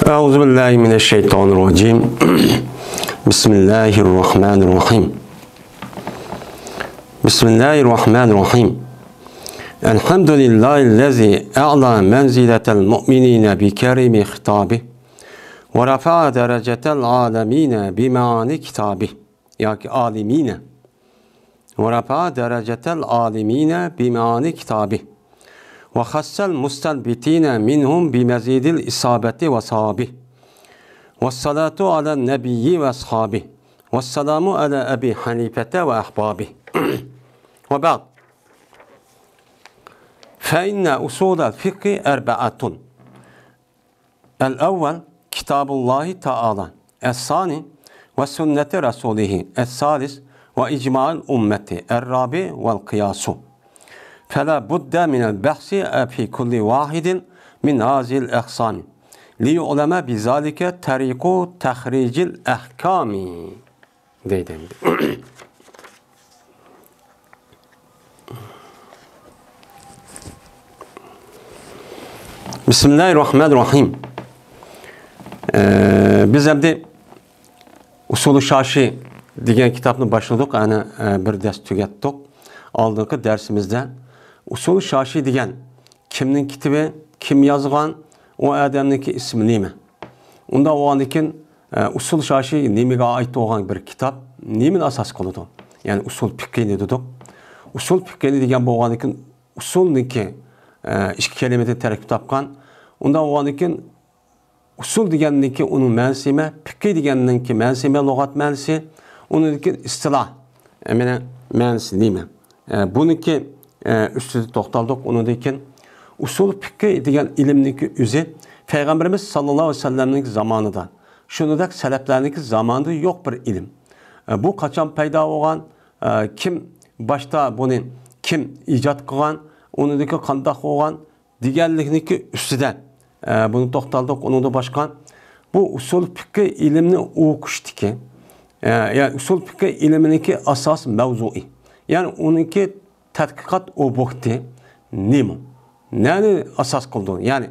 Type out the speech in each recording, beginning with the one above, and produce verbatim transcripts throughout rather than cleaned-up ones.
أعوذ بالله من الشيطان الرجيم. بسم الله الرحمن الرحيم. بسم الله الرحمن الرحيم. الحمد لله الذي أعلى منزلة المؤمنين بكريم خطابه، ورفع درجة العالمين بمعاني كتابه. ياكى عالمين. ورفع درجة العالمين بمعاني كتابه، وخص المستنبطين منهم بمزيد الإصابة وصوابه. والصلاة على النبي وأصحابه، والسلام على أبي حنيفة وأحبابه. وبعد، فإن أصول الفقه أربعة. الأول كتاب الله تعالى، الثاني وسنة رسوله، الثالث وإجماع الأمة، الرابع والقياس. فلا بد من البحث في كل واحد من هذه الأقسام ليعلم بذلك طريق تخريج الأحكام. دەيدۇ ئەمدى. بىسمىللاھىررەھمانىررەھىم. ئە، بىز ئەمدى ئۇسۇلى شاشى دېگەن كىتابنى باشلىدۇق، ئەنە، ئە، بىر دەرس تۈگەتتۇق. ئالدىنقى دەرسىمىزدە ئۇسۇلى شاشى دېگەن كىمنىڭ كىتابى، كىم يازغان، ئۇ ئادەمنىڭكى ئىسمى نېمە؟ ئۇنداق بولغاندىكىن، ئە، ئۇسۇل شاشى نېمىگە ئائىت بولغان بىر كىتاب؟ نېمىنى ئاساس قىلىدۇ؟ يەنى ئۇسۇل پىقھىنى دېدۇق. ئۇسۇل پىقھىنى دېگەن بولغاندىكىن، ئۇسۇلنىڭكى، ئە، ئىككى كەلىمىدىن تەركىب تاپقان. ئۇنداق بولغاندىكىن، ئۇسۇل دېگەننىڭكى ئۇنىڭ مەنىسى نېمە؟ پىقھى دېگەننىڭكى مەنىسى نېمە؟ لۇغەت مەنىسى. ئۇنىڭدىن كېيىن ئىستىلاھ، ئە، مانا مەنىسى نېمە؟ ئە، بۇنىڭكى، ئە، ئۈستىدە توختالدۇق. ئۇنىڭدىن كېيىن ئۇسۇل پىقھى دېگەن ئىلىمنىڭكى ئۆزى پەيغەمبىرىمىز ساللاللاھۇ ئەلەيھى ۋەسەللەمنىڭكى زامانىدا، شۇنىڭدەك سەلەفلەرنىڭكى زامانىدا يوق بىر ئىلىم. ئە، بۇ قاچان پەيدا بولغان؟ ئە، كىم باشتا بۇنى، كىم ئىجاد قىلغان؟ ئۇنىڭدىن كېيىن قانداق بولغان؟ دېگەنلىكنىڭكى ئۈستىدە، ئە، بۇنى توختالدۇق. ئۇنىڭدىن باشقا، بۇ ئۇسۇل پىقھى ئىلىمنى ئوقۇشتىكى، ئە، يا ئۇسۇل پىقھى ئىلىمىنىڭكى ئاساس مەۋزۇئى، يەنى ئۇنىڭكى تەتقىقات ئوبيېكتى نېمە؟ نەنى ئاساس قىلىدۇ؟ يەنى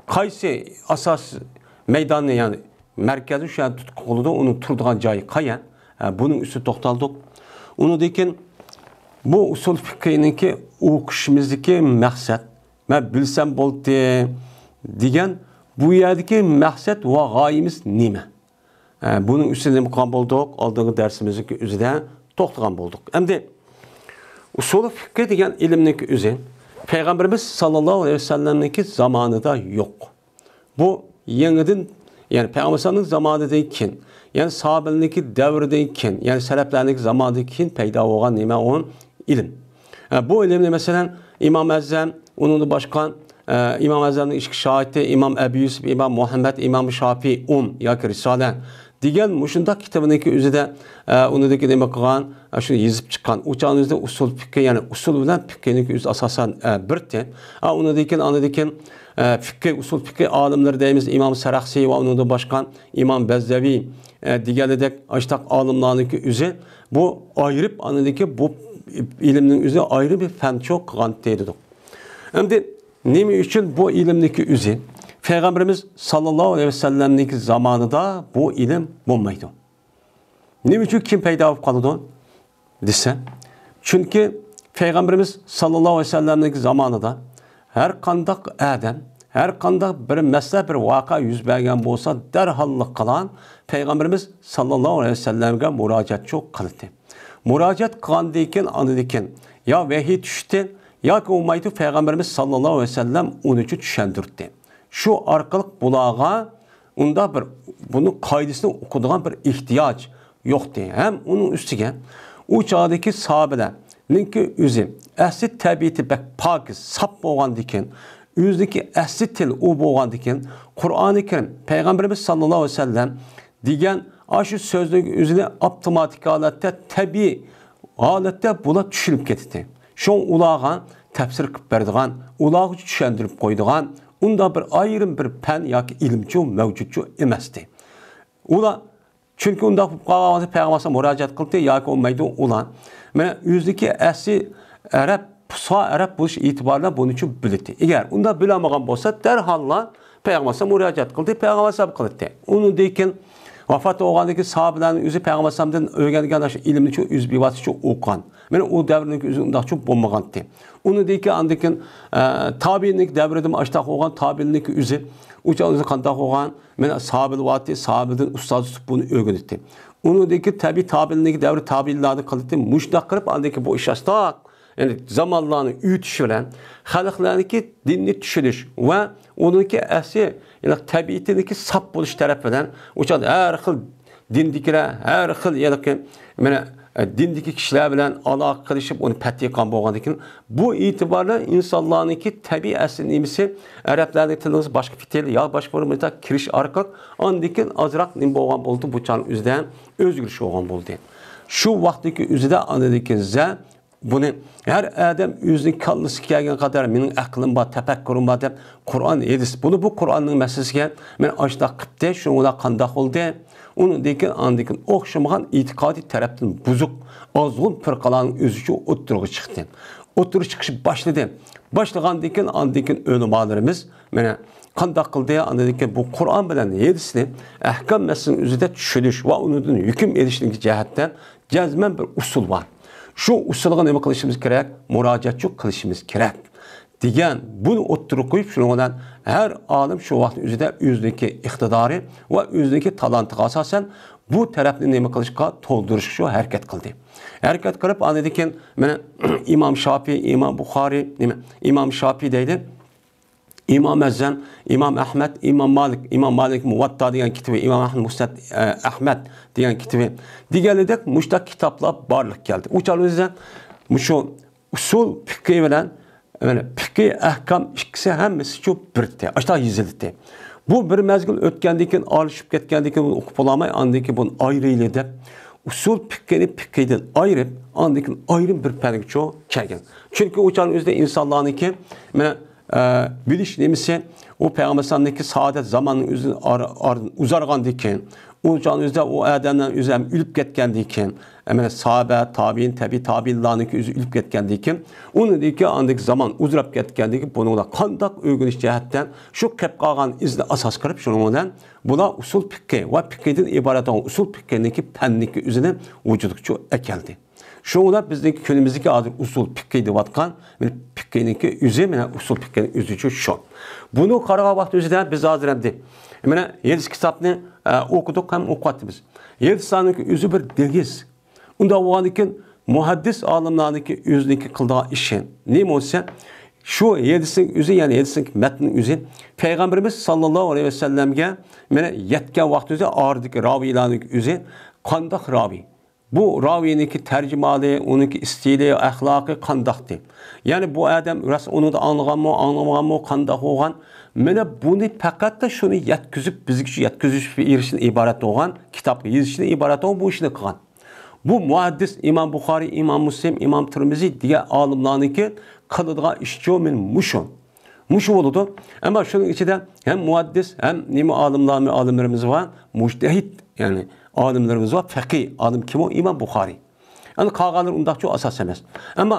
قايسى ئاساس مەيداننى، يەنى مەركەزنى شۇ يەردە تۇتقا قىلىدۇ، ئۇنىڭ تۇرىدىغان جايى قايەر؟ ئە، بۇنىڭ ئۈستىدە توختالدۇق. ئۇنىڭدىن كېيىن بۇ ئۇسۇل پىقھىنىڭكى ئوقۇشىمىزدىكى مەقسەت، مەن بىلسەم بولدى دېگەن بۇ يەردىكى مەقسەت ۋە غايىمىز نېمە؟ ئە، بۇنىڭ ئۈستىدە نېمە قىلغان بولدۇق؟ ئالدىنقى دەرسىمىزنىڭكى ئۆزىدە توختىغان بولدۇق. ئەمدى ئۇسۇلى فىقھى دېگەن ئىلىمنىڭكى ئۆزى پەيغەمبىرىمىز ساللاللاھۇ ئەلەيھى ۋەسەللەمنىڭكى زامانىدا يوق. بۇ يېڭىدىن، يەنى پەيغەمبەر ئەلەيھىسسالامنىڭ زامانىدىن كېيىن، يەنى ساھابىلەرنىڭكى دەۋرىدىن كېيىن، يەنى سەلەپلەرنىڭكى زامانىدىن كېيىن پەيدا بولغان نېمە ئۇ؟ ئىلىم. ئە، بۇ ئىلىمنى، مەسىلەن، ئىمام ئەزەم، ئۇنىڭدىن باشقا، ئە، ئىمام ئەزەمنىڭ ئىككى شاگىرتى، ئىمام ئەبۇ يۈسۈپ، ئىمام مۇھەممەد، ئىمام شافىئى، ئۇم ياكى رىسالە دېگەن مۇشۇنداق كىتابىنىڭكى ئۆزىدە، ئە، ئۇنىڭدىكى نېمە قىلغان، ئە، شۇنى يېزىپ چىققان. ئۇ چاغنىڭ ئۆزىدە ئۇسۇل پىقھى، يەنى ئۇسۇل بىلەن پىقھىنىڭكى ئۆزى ئاساسەن، ئە، بىر تېم. ئە، ئۇنىڭدىن كېيىن، ئاندىن كېيىن، ئە، پىقھى، ئۇسۇل پىقھى ئالىملىرى دەيمىز، ئىمام سەرەخسى ۋە ئۇنىڭدىن باشقا ئىمام بەززەۋى، ئە، دېگەنلىدەك ئاشتاق ئالىملارنىڭكى ئۆزى بۇ ئايرىپ، ئاندىن كېيىن بۇ ئىلىمنىڭ ئۆزى ئايرى بىر پەن چوق قىلغان دېدۇق. ئەمدى نېمە ئۈچۈن بۇ ئىلىمنىڭكى ئۆزى پەيغەمبىرىمىز ساللاللاھۇ ئەلەيھى ۋەسەللەمنىڭكى زامانىدا بۇ ئىلىم بولمايدۇ؟ نېمە ئۈچۈن كېيىن پەيدا بولۇپ قالىدۇ دېسە، چۈنكى پەيغەمبىرىمىز ساللاللاھۇ ئەلەيھى ۋەسەللەمنىڭكى زامانىدا ھەر قانداق ئادەم، ھەر قانداق بىر مەسىلە، بىر ۋەقە يۈز بەرگەن بولسا، دەرھاللىقلا پەيغەمبىرىمىز ساللاللاھۇ ئەلەيھى ۋەسەللەمگە مۇراجىئەتچۇ قىلاتتى. مۇراجىئەت قىلغاندىن كېيىن، ئاندىن كېيىن يا ۋەھىي چۈشتى، ياكى بولمايدۇ، پەيغەمبىرىمىز ساللاللاھۇ ئەلەيھى ۋەسەللەم ئۇنى چۈشەندۈرتتى. شۇ ئارقىلىق بۇلارغا ئۇنداق بىر، بۇنىڭ قائىدىسىنى ئوقۇيدىغان بىر ئېھتىياج يوقتى. ھەم ئۇنىڭ ئۈستىگە ئۇ چاغدىكى ساھابىلەرنىڭكى ئۆزى ئەسلى تەبىئىتى بەك پاكىز، ساپ بولغاندىكىن، ئۆزىنىڭكى ئەسلى تىلى ئۇ بولغاندىكىن، قۇرئانى كەرىم، پەيغەمبىرىمىز ساللاللاھۇ ئەلەيھى ۋەسەللەم دېگەن ئاشۇ سۆزنىڭ ئۆزىنى ئاپتوماتىك ھالەتتە، تەبىئىي ھالەتتە بۇلار چۈشىنىپ كېتىتتى. شۇڭا ئۇلارغا تەپسىر قىلىپ بەرىدىغان، ئۇلارغا چۈشەندۈرۈپ قويىدىغان ئۇنداق بىر ئايرىم بىر پەن ياكى ئىلىمچۇ مەۋجۇتچۇ ئەمەستى. ئۇلار، چۈنكى ئۇنداق بولۇپ قالغان ۋاقىتتا پەيغەمبەر مۇراجىئەت قىلدى ياكى بولمايدۇ، ئۇلار مانا ئۆزىدىكى ئەسلى ئەرەب، پۇسھا ئەرەب بولۇش ئېتىبارى بىلەن بۇنى چۈشىنىپ بىلىتتى. ئەگەر ئۇنداق بىلەلمىگەن بولسا، دەرھاللا پەيغەمبەر ئەلەيھىسسالام مۇراجىئەت قىلدى، پەيغەمبەر ئەلەيھىسسالام قىلدى. ئۇنىڭدىن كېيىن ۋاپات بولغاندىن كېيىن ساھابىلەرنىڭ ئۆزى پەيغەمبەر ئەلەيھىسسالامدىن ئۆگەنگەن ئاشۇ ئىلىمنىچۇ ئۆزى بىۋاسىتىچۇ ئوقۇغان. مانا ئۇ دەۋرنىڭ ئۆزى ئۇنداقچۇ بولمىغانتى. ئۇنىڭدىن كېيىن ئاندىن كېيىن، ئە، تابىئىننىڭ دەۋرىدىمۇ ئاشتاق بولغان، تابىئىننىڭ ئۆزى ئۇ چاغ ئۆزى قانداق بولغان؟ مانا ساھابىلەر بارتى، ساھابىدىن ئۇستاز تۇتۇپ بۇنى ئۆگىنىتتى. ئۇنىڭدىن كېيىن تەبىئىي تابىئىننىڭ دەۋرى تابىئىنلارنى قىلدى. مۇشۇنداق قىلىپ ئاندىن كېيىن بۇ ئىش ئاشتاق يەنى زامانلارنى ئۆتۈش بىلەن خەلقلەرنىڭكى دىننى چۈشىنىش ۋە ئۇنىڭكى ئەسلى، يەنى تەبىئىتىنىڭكى ساپ بولۇش تەرەپى بىلەن ئۇ چاغدا ھەر خىل دىندىكىلەر، ھەر خىل، يەنى، مانا، دىندىكى كىشىلەر بىلەن ئالاقە قىلىشىپ، ئۇنى پەتھى قىلغان بولغاندىن كېيىن، بۇ ئېتىباردا ئىنسانلارنىڭكى تەبىئىي ئەسلى نېمىسى، ئەرەبلەرنىڭ تىلىنىڭ باشقا پىتىل يا باشقا بىر مىللەت كىرىش ئارقىلىق ئاندىن كېيىن ئازراق نېمە بولغان بولدى، بۇ چاغنىڭ ئۆزىدە ئۆزگىرىش بولغان بولدى. شۇ ۋاقىتتىكى ئۆزىدە ئاندىن كېيىن زە بۇنى ھەر ئادەم ئۆزىنىڭ كاللىسىغا كەلگەن قەدەر مېنىڭ ئەقلىم بار، تەپەككۇرۇم بار دەپ قۇرئان، ھەدىس. بۇنى بۇ قۇرئاننىڭ مەسىلىسىگە مەن ئاشۇنداق قىپتى، شۇنىڭ بىلەن قانداق بولدى؟ ئۇنىڭدىن كېيىن ئاندىن كېيىن ئوخشىمىغان ئېتىقادىي تەرەپتىن بۇزۇق، ئازغۇن پىرقىلارنىڭ ئۆزىچۇ ئوتتۇرىغا چىقتى. ئوتتۇرىغا چىقىشى باشلىدى. باشلىغاندىن كېيىن ئاندىن كېيىن ئۆلىمالىرىمىز مانا قانداق قىلدى؟ ئاندىن كېيىن بۇ قۇرئان بىلەن ھەدىسنى ئەھكام مەسىلىنىڭ ئۆزىدە چۈشىنىش ۋە ئۇنىڭدىن ھۆكۈم ئېلىشنىڭ جەھەتتە جەزمەن بىر ئۇسۇل بار. شۇ ئۇسۇلغا نېمە قىلىشىمىز كېرەك؟ مۇراجىئەتچۇ قىلىشىمىز كېرەك دېگەن بۇنى ئوتتۇرىغا قويۇپ، شۇنىڭ بىلەن ھەر ئالىم شۇ ۋاقىت ئۆزىدە ئۆزىنىڭكى ئىقتىدارى ۋە ئۆزىنىڭكى تالانتىغا ئاساسەن بۇ تەرەپنى نېمە قىلىشقا، تولدۇرۇشقا شۇ ھەرىكەت قىلدى. ھەرىكەت قىلىپ، ئاندىن كېيىن مانا ئىمام شاپىي، ئىمام بۇخارىي، نېمە، ئىمام شاپىي دەيدۇ. ئىمام ئەزەم، ئىمام ئەھمەد، ئىمام مالىك، ئىمام مالىك مۇۋەتتا دېگەن كىتابى، ئىمام ئەھمەد مۇسنەد، ئە، ئەھمەد دېگەن كىتابى دېگەنلىدەك مۇشۇنداق كىتابلار بارلىققا كەلدى. ئۇ چاغدا مۇشۇ ئۇسۇل پىقھى بىلەن، مانا، پىقھى ئەھكام ئىككىسى ھەممىسىچۇ بىردى. ئاشۇنداق يېزىلدى. بۇ بىر مەزگىل ئۆتكەندىن كېيىن، ئارىلىشىپ كەتكەندىن كېيىن ئۇنى ئوقۇپ بولالماي، ئاندىن كېيىن بۇنى ئايرىيلى دەپ، ئۇسۇل پىقھىنى پىقھىدىن ئايرىپ، ئاندىن كېيىن ئايرىم بىر پەنگىچۇ كەلگەن. چۈنكى ئۇ چاغنىڭ ئۆزىدە ئىنسانلارنىڭكى، مانا، ئە، بىلىش نېمىسى، ئۇ پەيغەمبەر ئەلەيھىسسالامنىڭكى سائادەت زامانىنىڭ ئۆزى ئار-، ئارىدىن ئۇزارغاندىن كېيىن، ئۇ چاغنىڭ ئۆزىدە ئۇ ئادەملەر ئۆزى ھەم ئۆلۈپ كەتكەندىن كېيىن، مانا ساھابە، تابىئىن، تەبىئىي تابىئىنلارنىڭكى ئۆزى ئۆلۈپ كەتكەندىن كېيىن، ئۇنىڭدىن كېيىن ئاندىكى زامان ئۇزىراپ كەتكەندىن كېيىن، بۇنىڭدا قانداق ئۆگىنىش جەھەتتە شۇ قېلىپ قالغان ئىزنى ئاساس قىلىپ، شۇنىڭ بىلەن بۇلار ئۇسۇل پىقھى ۋە پىقھىدىن ئىبارەت بولغان ئۇسۇل پىقھىنىڭكى پەننىكى ئۆزىنى ۋۇجۇدقا ئەكەلدى. شۇڭا بىزنىڭكى كۈنىمىزدىكى ھازىر ئۇسۇل پىقھى دەۋاتقان، مانا پىقھىنىڭكى ئۆزى، مانا ئۇسۇل پىقھىنىڭ ئۆزىچۇ شۇ. بۇنى قارىغان ۋاقىت ئۆزىدە بىز ھازىر ئەمدى، مانا ھەدىس كىتابنى، ئە، ئوقۇدۇق ھەم ئوقۇۋاتىمىز. ھەدىسلارنىڭكى ئۆزى بىر دېڭىز. ئۇنداق بولغاندىن كېيىن مۇھەددىس ئالىملارنىڭكى ئۆزىنىڭكى قىلىدىغان ئىشى نېمە بولسا، شۇ ھەدىسنىڭ ئۆزى، يەنى ھەدىسنىڭ مەتنىنىڭ ئۆزى پەيغەمبىرىمىز ساللاللاھۇ ئەلەيھى ۋەسەللەمگە مانا يەتكەن ۋاقىت ئۆزى ئارىدىكى راۋىيلارنىڭ ئۆزى قانداق راۋىي؟ بۇ راۋىينىڭكى تەرجىمىھالى، ئۇنىڭكى ئىستىلى، ئەخلاقى قانداقتى؟ يەنى بۇ ئادەم راست ئۇنىڭدا ئاڭلىغانمۇ، ئاڭلىمىغانمۇ، قانداق بولغان؟ مانا بۇنى پەقەتلا شۇنى يەتكۈزۈپ، بىزگىچە يەتكۈزۈش ئىشتىن ئىبارەت بولغان، كىتاب يېزىشتىن ئىبارەت بولغان بۇ ئىشنى قىلغان. بۇ مۇھەددىس ئىمام بۇخارىي، ئىمام مۇسلىم، ئىمام تىرمىزى دېگەن ئالىملارنىڭكى قىلىدىغان ئىشىچۇ مانا مۇشۇ. مۇشۇ بولىدۇ. ئەمما شۇنىڭ ئىچىدە ھەم مۇھەددىس، ھەم نېمە ئالىملار، ئالىملىرىمىز بار، مۇجتەھىد، يەنى ئالىملىرىمىز بار، پەقىھ ئالىم كىم ئۇ؟ ئىمام بۇخارىي. ئەنە قالغانلىرى ئۇنداقچۇ ئاساس ئەمەس. ئەمما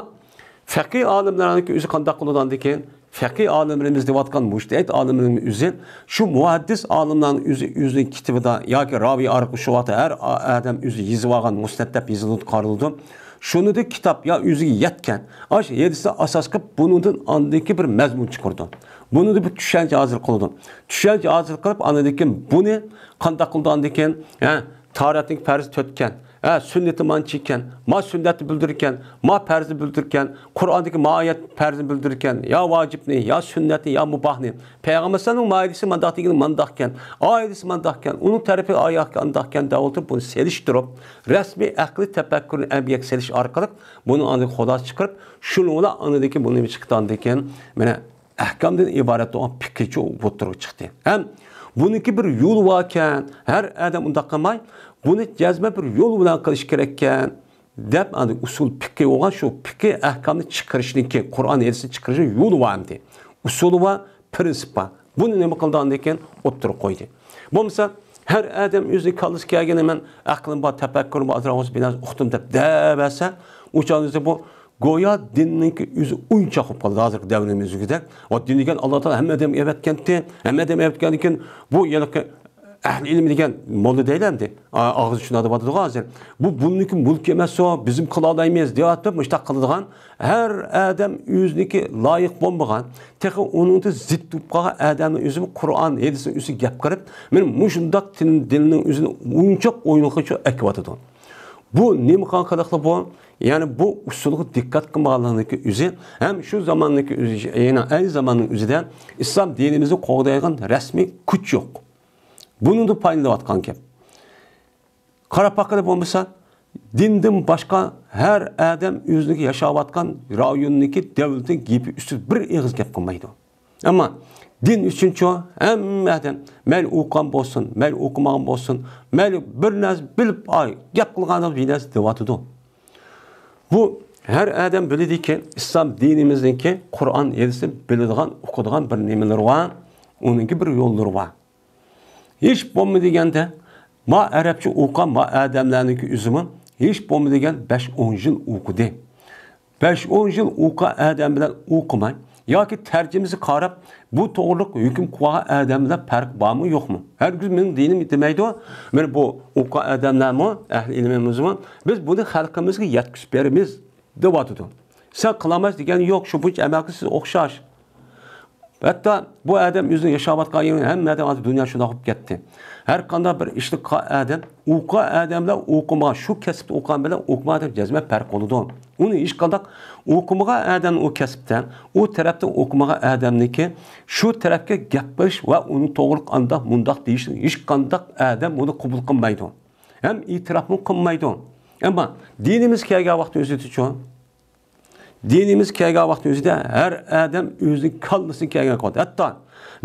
پەقىھ ئالىملارنىڭكى ئۆزى قانداق قىلىدۇ ئاندىن كېيىن؟ پەقىھ ئالىملىرىمىز دەۋاتقان مۇجتەھىد ئالىملىرىمىز ئۆزى شۇ مۇھەددىس ئالىملارنىڭ ئۆزى ئۆزىنىڭ كىتابىدا ياكى راۋىي ئارقىلىق شۇ ۋاقىتتا ھەر ئا-، ئادەم ئۆزى يېزىۋالغان مۇسنەد دەپ يېزىلىدۇ، قارىلىدۇ. شۇنىڭدىن كىتاب يا ئۆزىگە يەتكەن ئاشۇ ھەدىسنى ئاساس قىلىپ، بۇنىڭدىن ئاندىن كېيىن بىر مەزمۇن چىقىرىدۇ. بۇنىڭدىن بىر چۈشەنچە ھاسىل قىلىدۇ. چۈشەنچە ھاسىل قىلىپ، ئاندىن كېيىن بۇنى قانداق قىلىدۇ ئاندىن كېيىن؟ ھە، تاھارەتنىڭ پەرزى تۆتكەن. ھە، سۈننىتى مانچىكەن. ما سۈننەتنى بىلدۈرىكەن. ما پەرزنى بىلدۈرىكەن. قۇرئاندىكى ما ئايەت پەرزنى بىلدۈرىكەن. يا ۋاجىپنى، يا سۈننەتنى، يا مۇباھنى. پەيغەمبەر ئەلەيھىسسالامنىڭ ما ھەدىسى مانداق دېگىنى مانداقكەن. ئا ھەدىسى مانداقكەن. ئۇنىڭ تەرىپى ئاياقكە ئانداقكەن دەپ ئولتۇرۇپ، بۇنى سېلىشتۇرۇپ، رەسمىي ئەقلىي تەپەككۇرنى ئەمگەككە سېلىش ئارقىلىق بۇنىڭ ئاندىن خۇلاسە چىقىرىپ، شۇنىڭ بىلەن ئاندىن كېيىن بۇنى نېمە چىقتى ئاندىن كېيىن؟ مانا ئەھكامدىن ئىبارەت بولغان پىقھىچۇ ئوتتۇرىغا چىقتى. ھەم بۇنىڭكى بىر يولى باركەن، ھەر ئادەم ئۇنداق قىلماي، بۇنى جەزمەن بىر يول بىلەن قىلىش كېرەككەن، دەپ، ئاندىن ئۇسۇل پىقھى بولغان شۇ پىقھى ئەھكامنى چىقىرىشنىڭكى، قۇرئان ھەدىسنى چىقىرىشنىڭ يولى بار ئەمدى. ئۇسۇلى بار، پىرىنسىپ بار. بۇنى نېمە قىلدى ئاندىن كېيىن؟ ئوتتۇرىغا قويدى. بولمىسا، ھەر ئادەم ئۆزىنىڭ كاللىسىغا كەلگىنى، مەن ئەقلىم بار، تەپەككۇرۇم بار، ئازراق بولسا بىر نەرسە ئۇقتۇم دەپ دەۋەرسە، ئۇ چاغدا بۇ گويا دىننىڭكى ئۆزى ئويۇنچاق بولۇپ قالدى ھازىرقى دەۋرىمىزدىكىدەك. ئۋە دىن دېگەن ئاللا تائالا ھەممە ئادەمگە ئەۋەتكەنتى، ھەممە ئادەمگە ئەۋەتكەندىن كېيىن بۇ ھېلىقى ئەھلى ئىلىم دېگەن موللا دەيلى ئەمدى، ئا-، ئاغزى چۈشىنىدۇ بولىدىغۇ ھازىر. بۇ بۇنىڭكى مۇلكى ئەمەسسۇ، بىزمۇ قىلالايمىز دەۋاتىپ مۇشتاق قىلىدىغان ھەر ئادەم ئۆزىنىڭكى لايىق بولمىغان، تېخى ئۇنىڭدىن زىت بولۇپ قالغان ئادەمنىڭ ئۆزىمۇ قۇرئان، ھەدىسنىڭ ئۆزىگە گەپ قىلىپ، مانا مۇشۇنداق دىن، دىننىڭ ئۆزىنى ئويۇنچاق ئويۇنغا ئەكىۋاتىدۇ. بۇ نېمە قىلغان قىلىقلا بۇ؟ يەنى بۇ ئۇسۇلغا دىققەت قىلمىغانلىقنىڭكى ئۆزى ھەم شۇ زاماننىڭكى ئۆزى، يەنى ئەينى زاماننىڭ ئۆزىدە ئىسلام دىنىمىزنى قوغدايدىغان رەسمىي كۈچ يوق. بۇنىڭدىن پايدىلىنىۋاتقان گەپ. قاراپ باققىلى بولمىسا، دىندىن باشقا ھەر ئادەم ئۆزىنىڭكى ياشاۋاتقان رايونىنىڭكى دۆلىتىنىڭ گېپى ئۈستىدە بىر ئېغىز گەپ قىلمايدۇ. ئەمما دىن ئۈچۈنچۇ ھەممە ئادەم، مەيلى ئوقۇغان بولسۇن، مەيلى ئوقۇمىغان بولسۇن، مەيلى بىر نەرسە بىلىپ، ئاي، گەپ قىلغان بىر نەرسە دەۋاتىدۇ. بۇ ھەر ئادەم بىلىدىكى، ئىسلام دىنىمىزنىڭكى قۇرئان، ھەدىسنى بىلىدىغان، ئوقۇيدىغان بىر نېمىلىرى بار، ئۇنىڭكى بىر يوللىرى بار. ھېچ بولمىدى دېگەندە، ما ئەرەبچە ئوقۇغان ما ئادەملەرنىڭكى ئۆزىمۇ ھېچ بولمىدى دېگەن بەش ئون يىل ئوقۇدى. بەش ئون يىل ئوقۇغان ئادەم بىلەن ئوقۇماي ياكى تەرجىمىسىگە قاراپ، بۇ توغرىلىق ھۆكۈم قىلىۋالغان ئادەم بىلەن پەرق بارمۇ، يوقمۇ؟ ھەرگىز مېنىڭ دىنىم دېمەيدۇ. مانا بۇ ئوقۇغان ئادەملەرمۇ، ئەھلى ئىلمىمىزمۇ، بىز بۇنى خەلقىمىزگە يەتكۈزۈپ بېرىمىز دەۋاتىدۇ. سەن قىلالمايسەن دېگەن يوق، شۇ بويىچە ئەمەل قىلسا سىز ئوخشاش. ھەتتا بۇ ئادەم ئۆزىنىڭ ياشاۋاتقان يېرى ھەممە ئادەم ھازىر دۇنيا شۇنداق بولۇپ كەتتى. ھەر قانداق بىر ئىشلىق ئادەم، ئوقۇغان ئادەملەر ئوقۇمىغان، شۇ كەسىپتە ئوقۇغان بىلەن ئوقۇمىغان ئادەم جەزمەن پەرق بولىدۇ. ئۇنى ھېچقانداق ئوقۇمىغان ئادەمنىڭ ئۇ كەسىپتە، ئۇ تەرەپتە ئوقۇمىغان ئادەمنىڭكى شۇ تەرەپكە گەپ قىلىش ۋە ئۇنى توغرىلىق ئانداق مۇنداق دېيىشنى ھېچقانداق ئادەم بۇنى قوبۇل قىلمايدۇ. ھەم ئېتىراپمۇ قىلمايدۇ. ئەمما دىنىمىز كەلگەن ۋاقتى ئۆزىدىچۇ؟ دىنىمىز كەلگەن ۋاقىتنىڭ ئۆزىدە ھەر ئادەم ئۆزىنىڭ كاللىسىنى كەلگەن قىلىۋاتىدۇ. ھەتتا